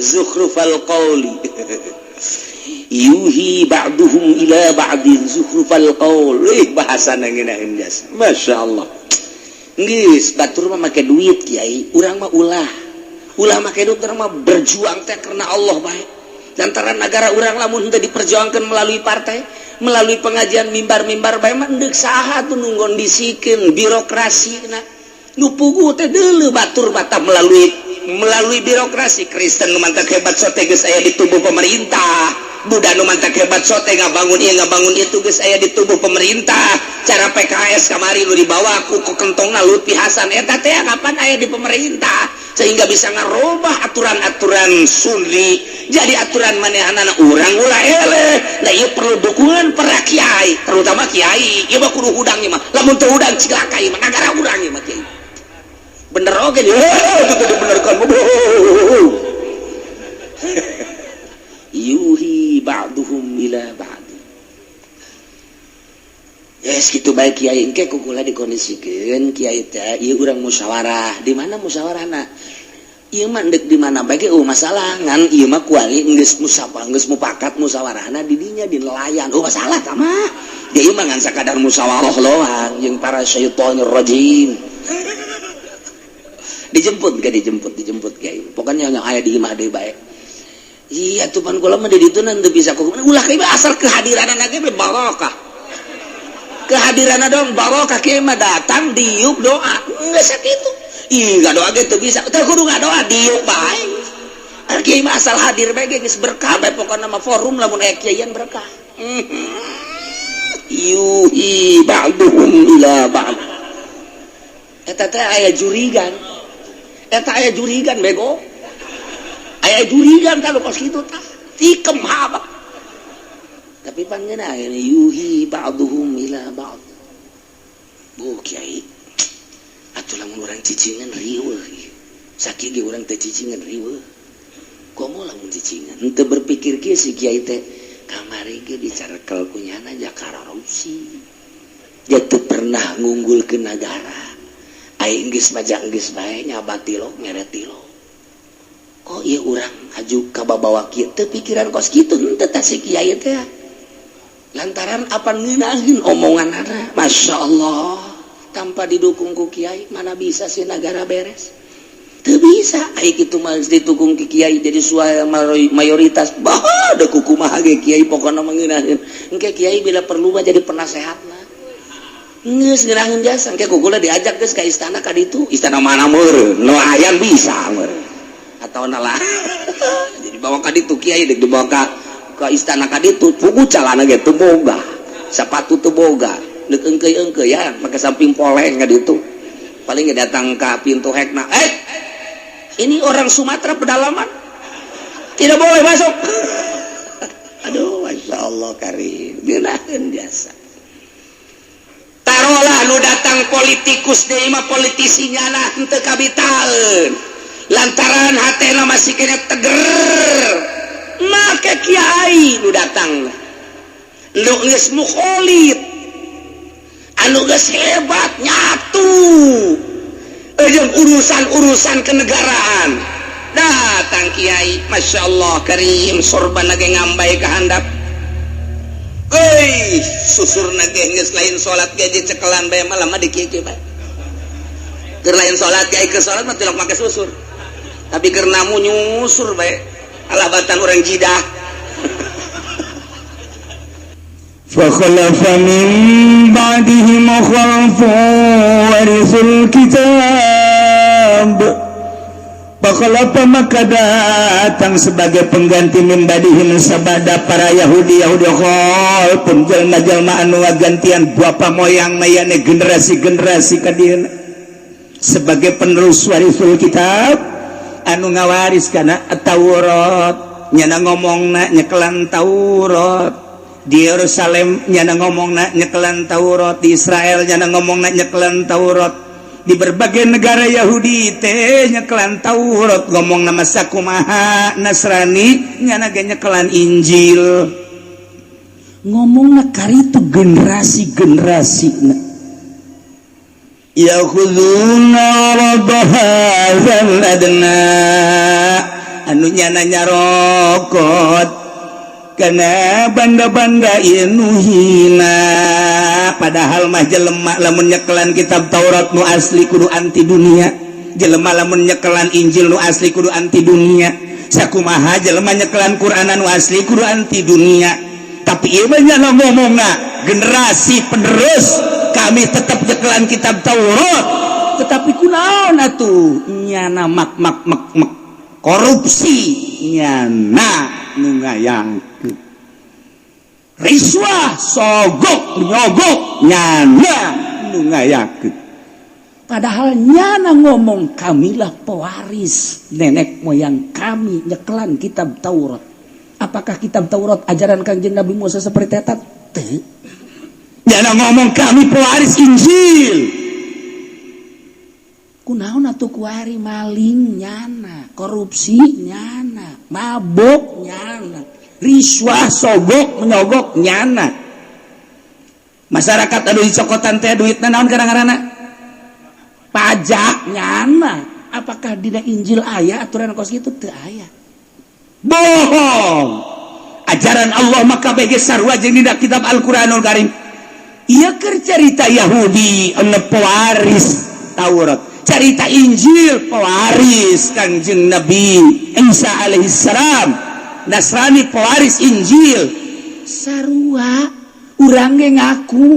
zukhrufal qauli, yuhi ba'duhum ila ba'din zukhrufal qaul. Ih, bahasa ngeunaheun jasa, masya Allah. Geus batur mah make duit, Kiai, urang mah ulah. Ulah make duit, urang mah berjuang teh karena Allah bae. Lantaran negara urang lamun henteu diperjuangkan melalui partai, melalui pengajian mimbar-mimbar bae mah endek saha tuh nu ngondisikeun birokrasi na. Nu puguh teh deuleu batur bata melalui melalui birokrasi. Kristen nu mantak hebat sote geus aya di tubuh pemerintah. Buddha nu mantak hebat sote ngabangun ieu, ngabangun itu, geus aya di tubuh pemerintah. Cara PKS kamari nu dibawa ku kentongna Lutfi Hasan eta teh kapan aya di pemerintah sehingga bisa ngarubah aturan-aturan Sunni jadi aturan manehanana. Urang ulah eleh. Nah, ieu perlu dukungan para kiai, terutama kiai ieu mah kudu hudang. Ieu mah lamun teu hudang cilaka ieu mah nagara urang ieu mah. Kiai bener oge itu dibenerkan. Yuhi ba'duhum ila ba'd. Yes, gitu baik kiai. Engke ku kula dikondisikeun kiai teh ieu urang musyawarah. Di mana musyawarahna? Ieu mah ndek di mana bae ge masalah, ngan ieu mah kuari geus musyawarah, geus mupakat musyawarahna di dinya, di nelayan. Oh, masalah tah mah dia ieu mah ngan sakadar musyawarah doang jeung para syaitonir rajim. Dijemput gak? Dijemput, dijemput kiai. Pokoknya yang aya di imah deui bae. Iya tuh, pan kula mah di ditu teu bisa ku ulah kieu, asal kehadiran ge barokah, kehadiran dong barokah. Kieu mah datang diuk doa geus sakitu. Ih, nggak doa gitu bisa teu kudu doa, diuk bae. Kiai mah asal hadir bae geus berkah bae. Pokokna mah forum lamun aya kiaian berkah. Yuhi ba'duhum ila ba'd. Eta teh aya jurigan, eta aya jurigan bego, aya jurigan kalau kos kitu tah tikem haba. Tapi pangeuna yuhi ba'duhum ila ba'd. Bu kiai atuh, lamun urang cicingan riweuh, sakieu ge urang teh cicingan riweuh, komo lamun cicingan. Henteu berpikir kieu si kiai teh, kamari ge dicarekel ku nyana jakarorupsi, dia teu pernah ngunggul ke negara. Aing geus majang geus bae nyabat tilok mere tilok. Kok ieu urang haju ka babawa kieu teu pikiran kos kitu henteu tah si kiai teh. Lantaran apa? Ngeunaheun omonganana. Masya Allah, tanpa didukung ku kiai mana bisa sih negara beres? Teu bisa. Ai kitu mah didukung ku kiai jadi suara mayoritas bah da kumaha ge kiai pokona mah ngeunaheun. Engke kiai bila perlu mah jadi penasehatna. Geus ngeunaheun jasa. Engke ku kula diajak geus ka istana ka ditu, istana mana meureun, nelayan bisa meureun atau nalah jadi bawa ka ditu kiai dek dibawa ka istana ka ditu. Pugu calana ge teu boga, sepatu teu boga, deuk engkeuy-engkeuy ya make samping poleng ka ditu. Paling ge datang ka pintu hekna, "Eh, ini orang Sumatera pedalaman tidak boleh masuk." Aduh, masya Allah karim, ngeunaheun jasa. Taruhlah nu datang politikus deui mah, politisi nyana henteu kabitaeun lantaran hatena masih kena teger. Make kiai nu datang nu geus mukholid, anu geus hebat nyatu jeung urusan-urusan kenegaraan. Datang kiai, Masya Allah karim, sorban ge ngambay ka handap. Euy, susurna ge geus lain salat ge, dicekelan bae malah mah di kieu bae. Keur lain salat ge, keur salat mah tilok make susur. Tapi keur namu nyusur bae. Alabatan orang jidah. فخلف من بعدهم خلف ورثوا الكتاب. فخلف maka datang sebagai pengganti, من بعدهم sabada para Yahudi Yahudi, خلف jalma-jalma anu gantian bapa moyang mayane generasi-generasi kadieuna sebagai penerus. ورثوا الكتاب anu ngawaris kana Taurat, nyana ngomongna nyekelan Taurat. Di Yerusalem nyana ngomongna nyekelan Taurat, di Israel nyana ngomongna nyekelan Taurat, di berbagai negara Yahudi teh nyekelan Taurat ngomong nama. Sakumaha Nasrani nyana ge nyekelan Injil ngomongna karitu generasi-generasi. يأخذون عرض هذا الأدنى anu nyana nyarokot. Karena banda-banda nu hina, padahal mah jelema lamun nyekelan kitab Taurat nu asli kudu anti dunia, jelema lamun nyekelan Injil nu asli kudu anti dunia, sakumaha jelema nyekelan Quran nu asli kudu anti dunia. Tapi ieu mah nyana ngomongna generasi penerus kami tetap nyekelan kitab Taurat, tetapi kunaon atuh nyana mak mak mak mak korupsi, nyana nu ngayangkeun riswah, sogok nyogok, nyana nu ngayakeun. Padahal nyana ngomong, "Kamilah pewaris nenek moyang kami nyekelan kitab Taurat." Apakah kitab Taurat ajaran Kangjeng Nabi Musa seperti eta? Teu. Nyana ngomong, "Kami pewaris Injil." Kunaon atuh kuari maling nyana, korupsi nyana, mabok nyana, riswah, sogok menyogok nyana? Masyarakat anu dicokotan teh duitna naon kadang-kadang? Pajak nyana. Apakah dina Injil aya aturan kos kitu? Teu aya. Bohong. Ajaran Allah maka bege sarua jeung dina kitab Al-Qur'anul Karim. Ieu keur carita Yahudi anu pewaris Taurat, carita Injil pewaris Kangjeng Nabi Isa alaihissalam, Nasrani pewaris Injil. Sarua urang ge ngaku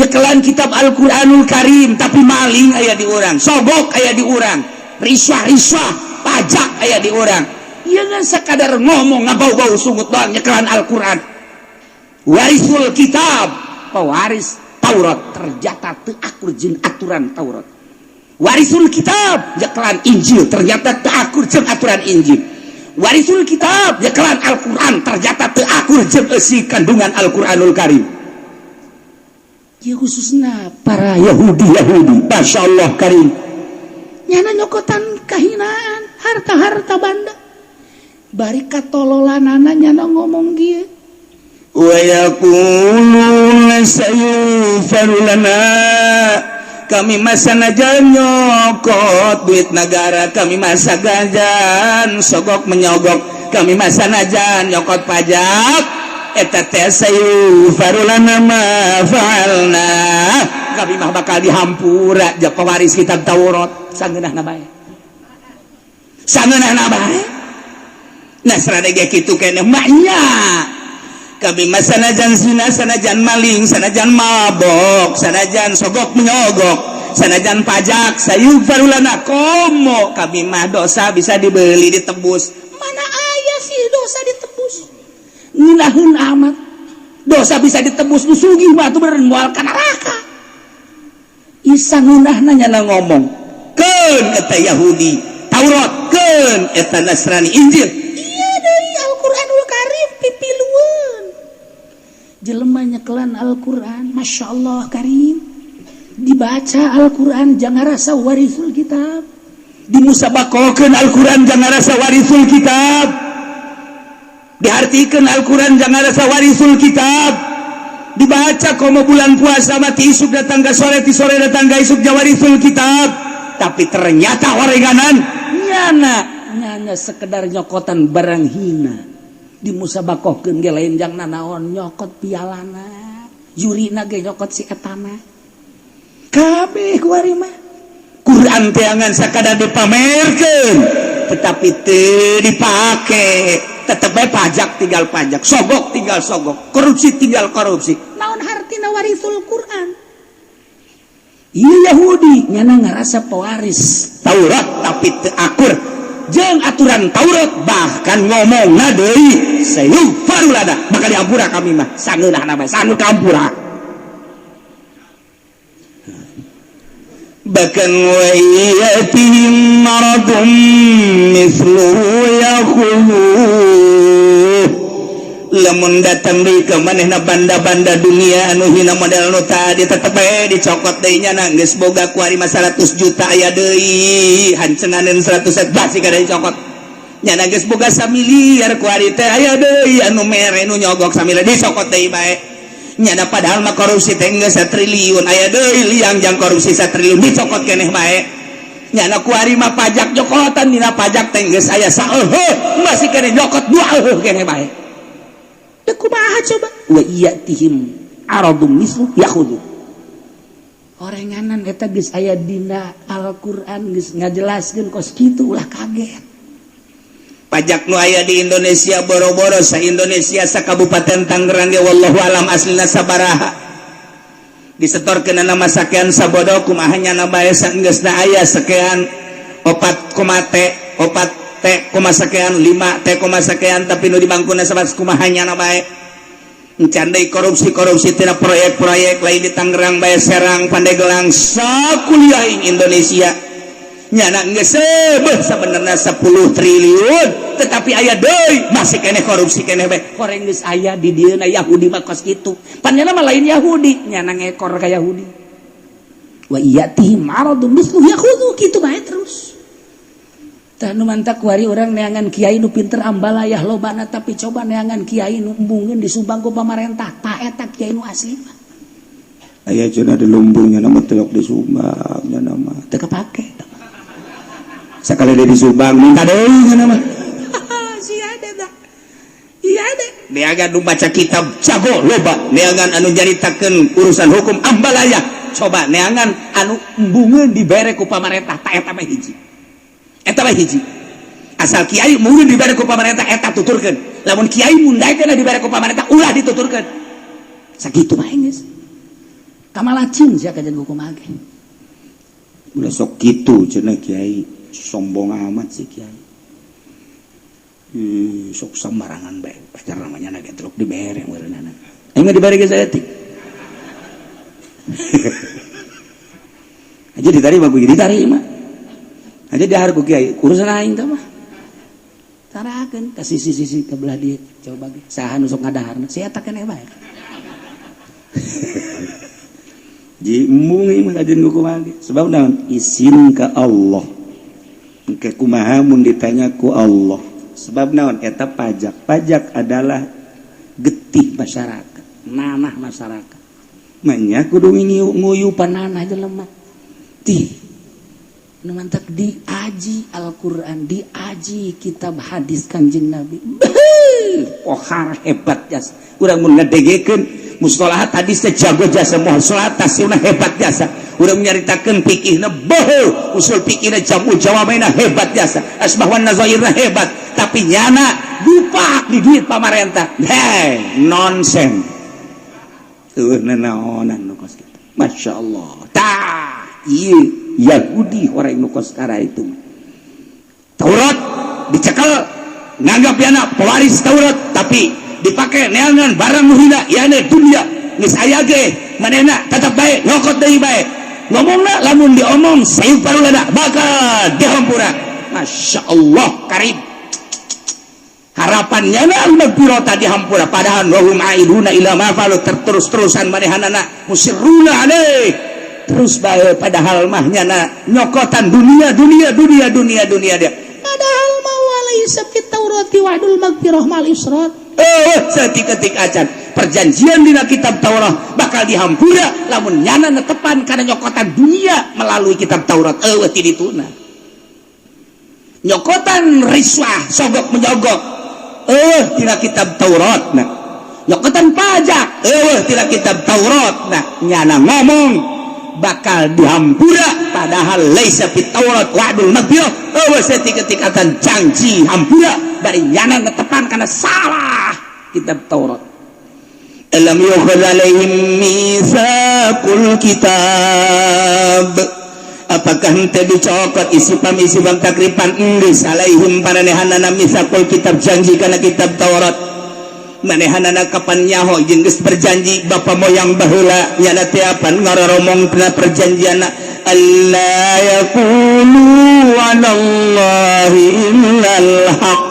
nyekelan kitab Al-Qur'anul Karim, tapi maling aya di urang, sogok aya di urang, riswah-riswah, pajak aya di urang. Ieu ngan sakadar ngomong, ngabau-bau sungut doang nyekelan Al-Qur'an, warisul kitab, pewaris Taurat, ternyata teu akur jeung aturan Taurat. Warisul kitab nyekelan Injil, ternyata teu akur jeung aturan Injil. Warisul kitab nyekelan Al-Qur'an, ternyata teu akur jeung eusi kandungan Al-Qur'anul Karim. Ya, khususnya para Yahudi Yahudi, Masya Allah Karim, nyana nyokotan kahinaan, harta-harta banda, bari katololanana nyana ngomong kieu, wa yaquluna sayughfaru lana. Kami mah sanajan nyokot duit negara, kami mah sanajan sogok menyogok, kami mah sanajan nyokot pajak, eta teh sayughfaru lana ma fa'alna, kami mah bakal dihampura. Ja pewaris kitab Taurat, sangeunahna bae, sangeunahna bae. Nasrani ge kitu keneh maknya, kami mah sanajan zina, sanajan maling, sanajan mabok, sanajan sogok menyogok, sanajan pajak, sayughfaru lana. Komo kami mah dosa bisa dibeli, ditebus. Mana aya sih dosa ditebus? Ngeunaheun amat dosa bisa ditebus. Nu sugih mah atuh bener moal ka neraka. Isa ngeunahna nyana ngomong keun eta Yahudi Taurat, keun eta Nasrani Injil. Iya, dari Al-Qur'anul Karim pipilueun jelema nyekelan Al-Qur'an, Masya Allah Karim, dibaca Al-Qur'an jangan rasa warisul kitab, dimusabakohkeun Al-Qur'an jangan rasa warisul kitab, dihartikeun Al-Qur'an jangan rasa warisul kitab, dibaca komo bulan puasa mati isuk datang ke sore, ti sore datang ke isuk, jawarisul kitab. Tapi ternyata orenganan nyana nyana sekedar nyokotan barang hina, dimusabakohkeun ge lain jang nanaon, nyokot pialana, jurina ge nyokot si etana. Kabeh kuari mah Quran teangan sakadar dipamerkeun, tetapi teu dipake. Tetep bae pajak tinggal pajak, sogok tinggal sogok, korupsi tinggal korupsi. Naon hartina warisul Quran? Iya, Yahudi nyana ngerasa pewaris Taurat, tapi teu akur jeung aturan Taurat. Bahkan ngomong deui, sayughfaru lana, maka diampura kami mah. Sangeunahna bae, sanu kampura. Bahkan wa yatihim maradun mithluhu yakhudhuh. Lamun datang deui ka manehna banda-banda dunia anu hina model nu tadi, tetep bae dicokot deui nya. Geus boga kuari mah 100 juta, aya deui hancenganeun 100 basi kada dicokot nya. Geus boga samiliar kuari teh, aya deui anu mere, nu nyogok samiliar, dicokot deui bae nyana. Padahal mah korupsi teh geus satriliun, aya deui liang jang korupsi satriliun, dicokot keneh bae nyana. Kuari mah pajak nyokotan, dina pajak teh geus aya saeuheuh, masih keneh nyokot dua euheuh keneh bae. Wa ya'tihim aradum mislu yakhudhu. Orenganan eta geus aya dina Al-Qur'an, geus ngajelaskeun kos kitu, ulah kaget. Pajak nu aya di Indonesia, boro-boro sa Indonesia, sa Kabupaten Tangerang ge wallahu alam aslina sabaraha disetorkeun nama sakean sabodo. Kumaha nyana bae saenggeusna aya sekian 4 koma T, 4 T koma sekian, 5 T koma sekian, tapi nu dibangkuna sabat kumaha nyana bae. Encan deui korupsi-korupsi tina proyek-proyek lain di Tangerang bae, Serang, Pandeglang, sakuliah Indonesia nyana geus beuh sabenerna 10 triliun, tetapi aya deui masih keneh korupsi keneh bae. Koreng geus aya di dieu. Yahudi mah kos kitu, pan nyana mah lain Yahudi, nyana ngekor ka Yahudi. Wa ya'tihim aradum mislu yakhudhu, kitu bae terus. Tah, nu mantak kuari urang neangan kiai nu pinter ambalayah lobana, tapi coba neangan kiai nu embungeun disumbang ku pamarentah, tah eta kiai nu asli mah. Aya cenah di lumbungnya nama telok di Sumbang nya nama. Teu kepake. Sekali dia di Subang minta deui nya nama. Si ada dah, iya ada. Neangan nu baca kitab jago loba, neangan anu nyaritakeun urusan hukum ambalaya, coba neangan anu embungeun dibere ku pamarentah. Tah, eta mah hiji, eta mah hiji. Asal kiai mungkin dibere ku pamarentah, eta tuturkeun. Lamun kiai mundaikeun dibere ku pamarentah, ulah dituturkeun. Sakitu mah geus kamalacin sia kajian hukum ge. Ulah sok kitu cenah, kiai sombong amat sih kiai. Ih, sok sembarangan bae pacar namanya naga truk dibere meureunana. Aing mah dibere ge saeutik aja, diterima ku diterima aja, dahar ku kiai urusan aing teh mah. Tarakeun ka sisi-sisi ke belah dieu, coba ge saha nu sok ngadaharna, si eta keneh bae. Ji embung ieu mah kajian kumaha ge. Sebab naon? Isin ka Allah. Engke kumaha mun ditanya ku Allah? Sebab naon? Eta pajak. Pajak adalah getih masyarakat, nanah masyarakat. Manya kudu nguyupan nanah jelema tih. Nu mantak diaji Al-Qur'an, diaji kitab hadis Kanjeng Nabi. Beuh, pohar hebat jasa. Urang mun ngadengekeun mustalahat hadis teh jago jasa, mustalahat tafsirna hebat jasa. Urang nyaritakeun fikihna boho, usul fikihna jamu jawamaina hebat jasa. Asbah wan nazairna hebat, tapi nyana dupak di duit pamarentah. Hei, nonsen. Tuh nanaonan nu kos kitu. Masya Allah. Tah, ieu Yahudi orang nu kos kara itu. Taurat dicekel, nganggap yana pewaris Taurat, tapi dipakai neangan barang nu hina yana dunia. Geus aya ge manehna tetep bae nyokot deui bae. Ngomongna lamun diomong sayup parulana bakal dihampura. Masya Allah karib. Harapannya na magfirata dihampura, padahal wahum aiduna ila ma falu, terus-terusan manehanana musirruna alaih terus bae, padahal mah nyana nyokotan dunia, dunia, dunia, dunia, dunia dia. Padahal mah walaisa fit Taurati wa'dul magfirah mal israr. Eh, setik-ketik acan perjanjian dina kitab Taurat bakal dihampura lamun nyana netepan karena nyokotan dunia melalui kitab Taurat. Eueuh ti dituna nyokotan riswah, sogok menyogok, eueuh tina kitab Taurat. Nah, nyokotan pajak eueuh tina kitab Taurat. Nah, nyana ngomong bakal dihampura, padahal laisa fit Taurat wa'dul magfirah. Eueuh setik-ketik acan janji hampura dari nyana netepan karena salah kitab Taurat. Alam yukhadh alaihim mitsaqul kitab, apakah henteu dicokot isi pam isi bang takripan enggeus alaihim paranehanana mitsaqul kitab, janji kana kitab Taurat? Manehanana kapan nyaho jeung geus berjanji bapa moyang baheula? Nyana teh apan ngaroromong tina perjanjianna, alla yaqulu 'alallahi illal haqq.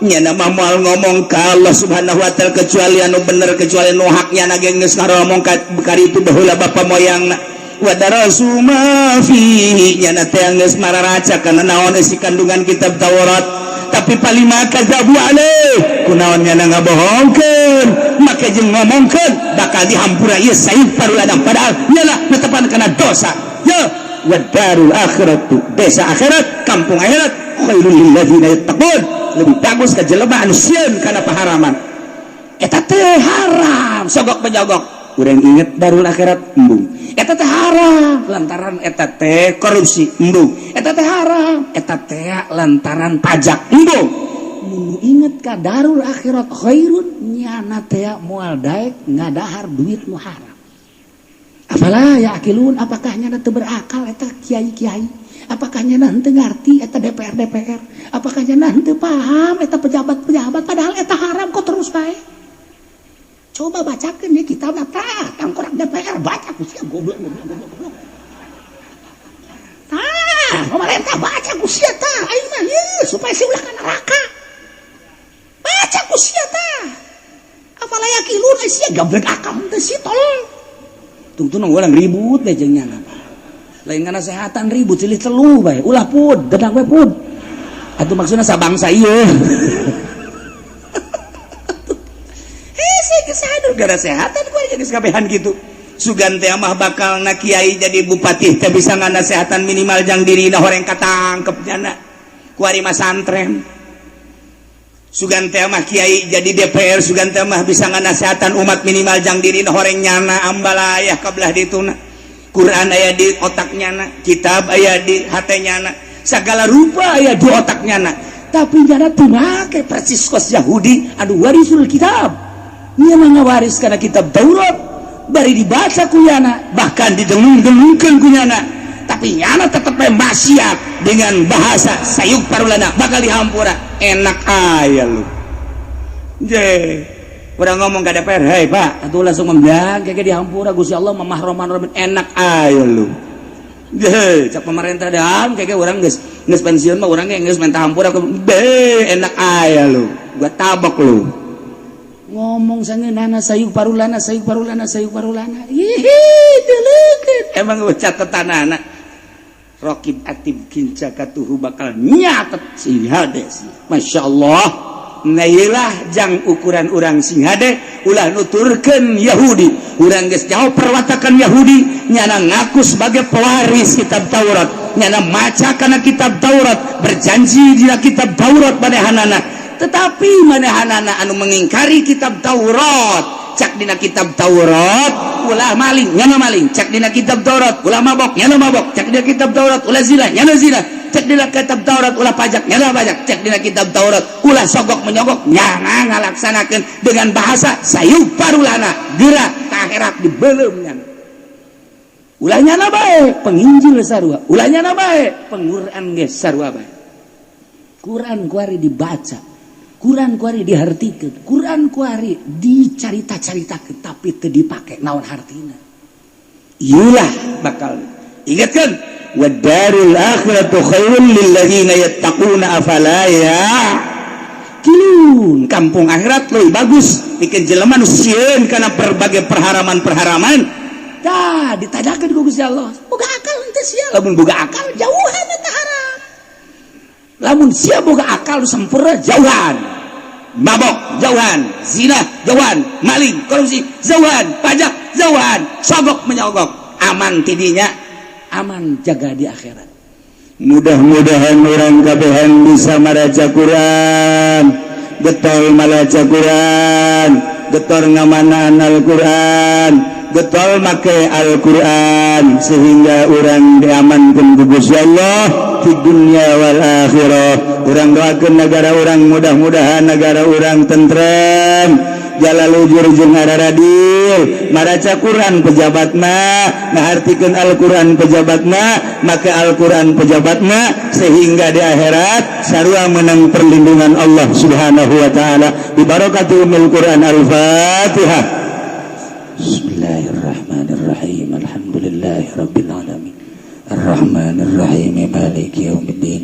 Nyana mah moal ngomong ka Allah Subhanahu wa Ta'ala kecuali anu bener, kecuali nu hak. Nyana ge geus ngaromong ka itu baheula bapa moyangna. Wa darasu ma fihi, nyana teh geus mararaca kana naon isi kandungan kitab Taurat, tapi palima kadzabu alaih, kunaon nyana ngabohongkeun make jeung ngomongkeun bakal dihampura ieu sayup paruladang, padahal nyana netepan kana dosa ya. Wa darul akhiratu, desa akhirat, kampung akhirat, khairul lil ladzina yattaqun, lebih bagus ka jelema anu sieun kana paharaman. Eta teh haram sogok menyogok. Urang inget darul akhirat, embung. Eta teh haram lantaran eta teh korupsi, embung. Eta teh haram, eta teh lantaran pajak, embung. Mun inget ka darul akhirat khairun, nyana teh moal daek ngadahar duit nu haram. Afala ya'qilun, apakah nyana teu berakal eta kiai-kiai? Apakah nyana henteu ngarti eta DPR DPR? Apakah nyana henteu paham eta pejabat-pejabat? Padahal eta haram kok terus bae. Coba bacakeun ya kitab tah, tangkorak DPR baca ku sia, goblok goblok goblok goblok. Tah, pemerintah baca ku sia tah, aing mah ieu supaya sia ulah ka neraka. Baca ku sia tah. Afala ya'qilun, sia gablek akal teh sia, tolol. Tungtung urang ribut deh jeung nyana. Lain nganasehatan, ribut silih teluh bae, ulah pud, gedang we pud. Atuh maksudna sabangsa ieu. Gara sehatan kabehan gitu. Sugan teh mah bakal na kiai jadi bupati teh bisa nganasehatan minimal jang dirina horeng katangkep nyana kuari mah santren. Sugan teh mah kiai jadi DPR, sugan teh mah bisa nganasehatan umat minimal jang dirina horeng nyana ambalayah kabelah dituna. Quran aya di otak nyana, kitab aya di hate nyana, segala rupa aya di otak nyana, tapi nyana teu make persis kos Yahudi anu warisul kitab. Nyana ngawaris karena kitab Taurat bari dibaca ku nyana, bahkan didengung-dengungkeun ku nyana, tapi nyana tetep maksiat dengan bahasa sayuk parulana bakal dihampura. Enak aya lu je urang ngomong ke DPR, "Hei Pak, atuh langsung membilang kayak dihampura Gusti Allah mamah roman roman." Enak aya lu je. Cak pemerintah dam kayak urang geus geus pensiun mah urang geus minta hampura be. Enak aya lu, gua tabok lu. Ngomong sangeunana sayuk parulana, sayuk parulana, sayuk parulana. Hihi, deleukeun emang catatan anak Rokib Atib kinca katuhu bakal nyatet sing hade. Masya Allah. Nah, iyalah jang ukuran urang sing hade, ulah nuturkeun Yahudi. Urang geus jauh perwatakan Yahudi. Nyana ngaku sebagai pewaris kitab Taurat, nyana maca kana kitab Taurat, berjanji dina kitab Taurat manehanana, tetapi manehanana anu mengingkari kitab Taurat. Cak dina kitab Taurat ulah maling, nyana maling. Cak dina kitab Taurat ulah mabok, nyana mabok. Cak dina kitab Taurat ulah zina, nyana zina. Cek dina kitab Taurat ulah pajak, nyana pajak. Cek dina kitab Taurat ulah sogok menyogok, nyana ngalaksanakeun dengan bahasa sayuk parulana. Geura ka akhirat dibelum nyana. Ulah nyana bae, penginjil sarua. Ulah nyana bae, pengquran ge sarua bae. Quran kuari dibaca, Quran kuari dihartikeun, Quran kuari dicarita-caritakeun, tapi teu dipake, naon hartina? Iyalah bakal ingatkan, wadarul akhiratu khairul lil ladzina yattaquna afala ya'qilun. Kampung akhirat lebih bagus bikin jelema nu sieun kana berbagai perharaman-perharaman. Tah, ditanyakeun ku Gusti Allah, boga akal henteu sia? Lamun boga akal, jauhan eta haram. Lamun sia boga akal sempurna, jauhan mabok, jauhan zina, jauhan maling, korupsi, jauhan pajak, jauhan sogok menyogok. Aman tidinya, aman jaga di akhirat. Mudah-mudahan urang kabehan bisa maraca Quran, getol malaca Quran, getol ngamanaan Al-Quran, getol make Al-Quran, sehingga urang diamankan ku Gusti Allah di dunia wal akhirah. Urang doakeun negara urang, mudah-mudahan negara urang tentrem, jalalujur jeung araradil. Maraca Quran pejabatna, ngahartikeun Al-Quran pejabatna, maka Al-Quran pejabatna, sehingga di akhirat sarua menang perlindungan Allah Subhanahu wa taala bi barakati ummul Quran. Al-Fatihah. Bismillahirrahmanirrahim. Alhamdulillahirabbil alamin. Arrahmanirrahim. Maliki yaumiddin.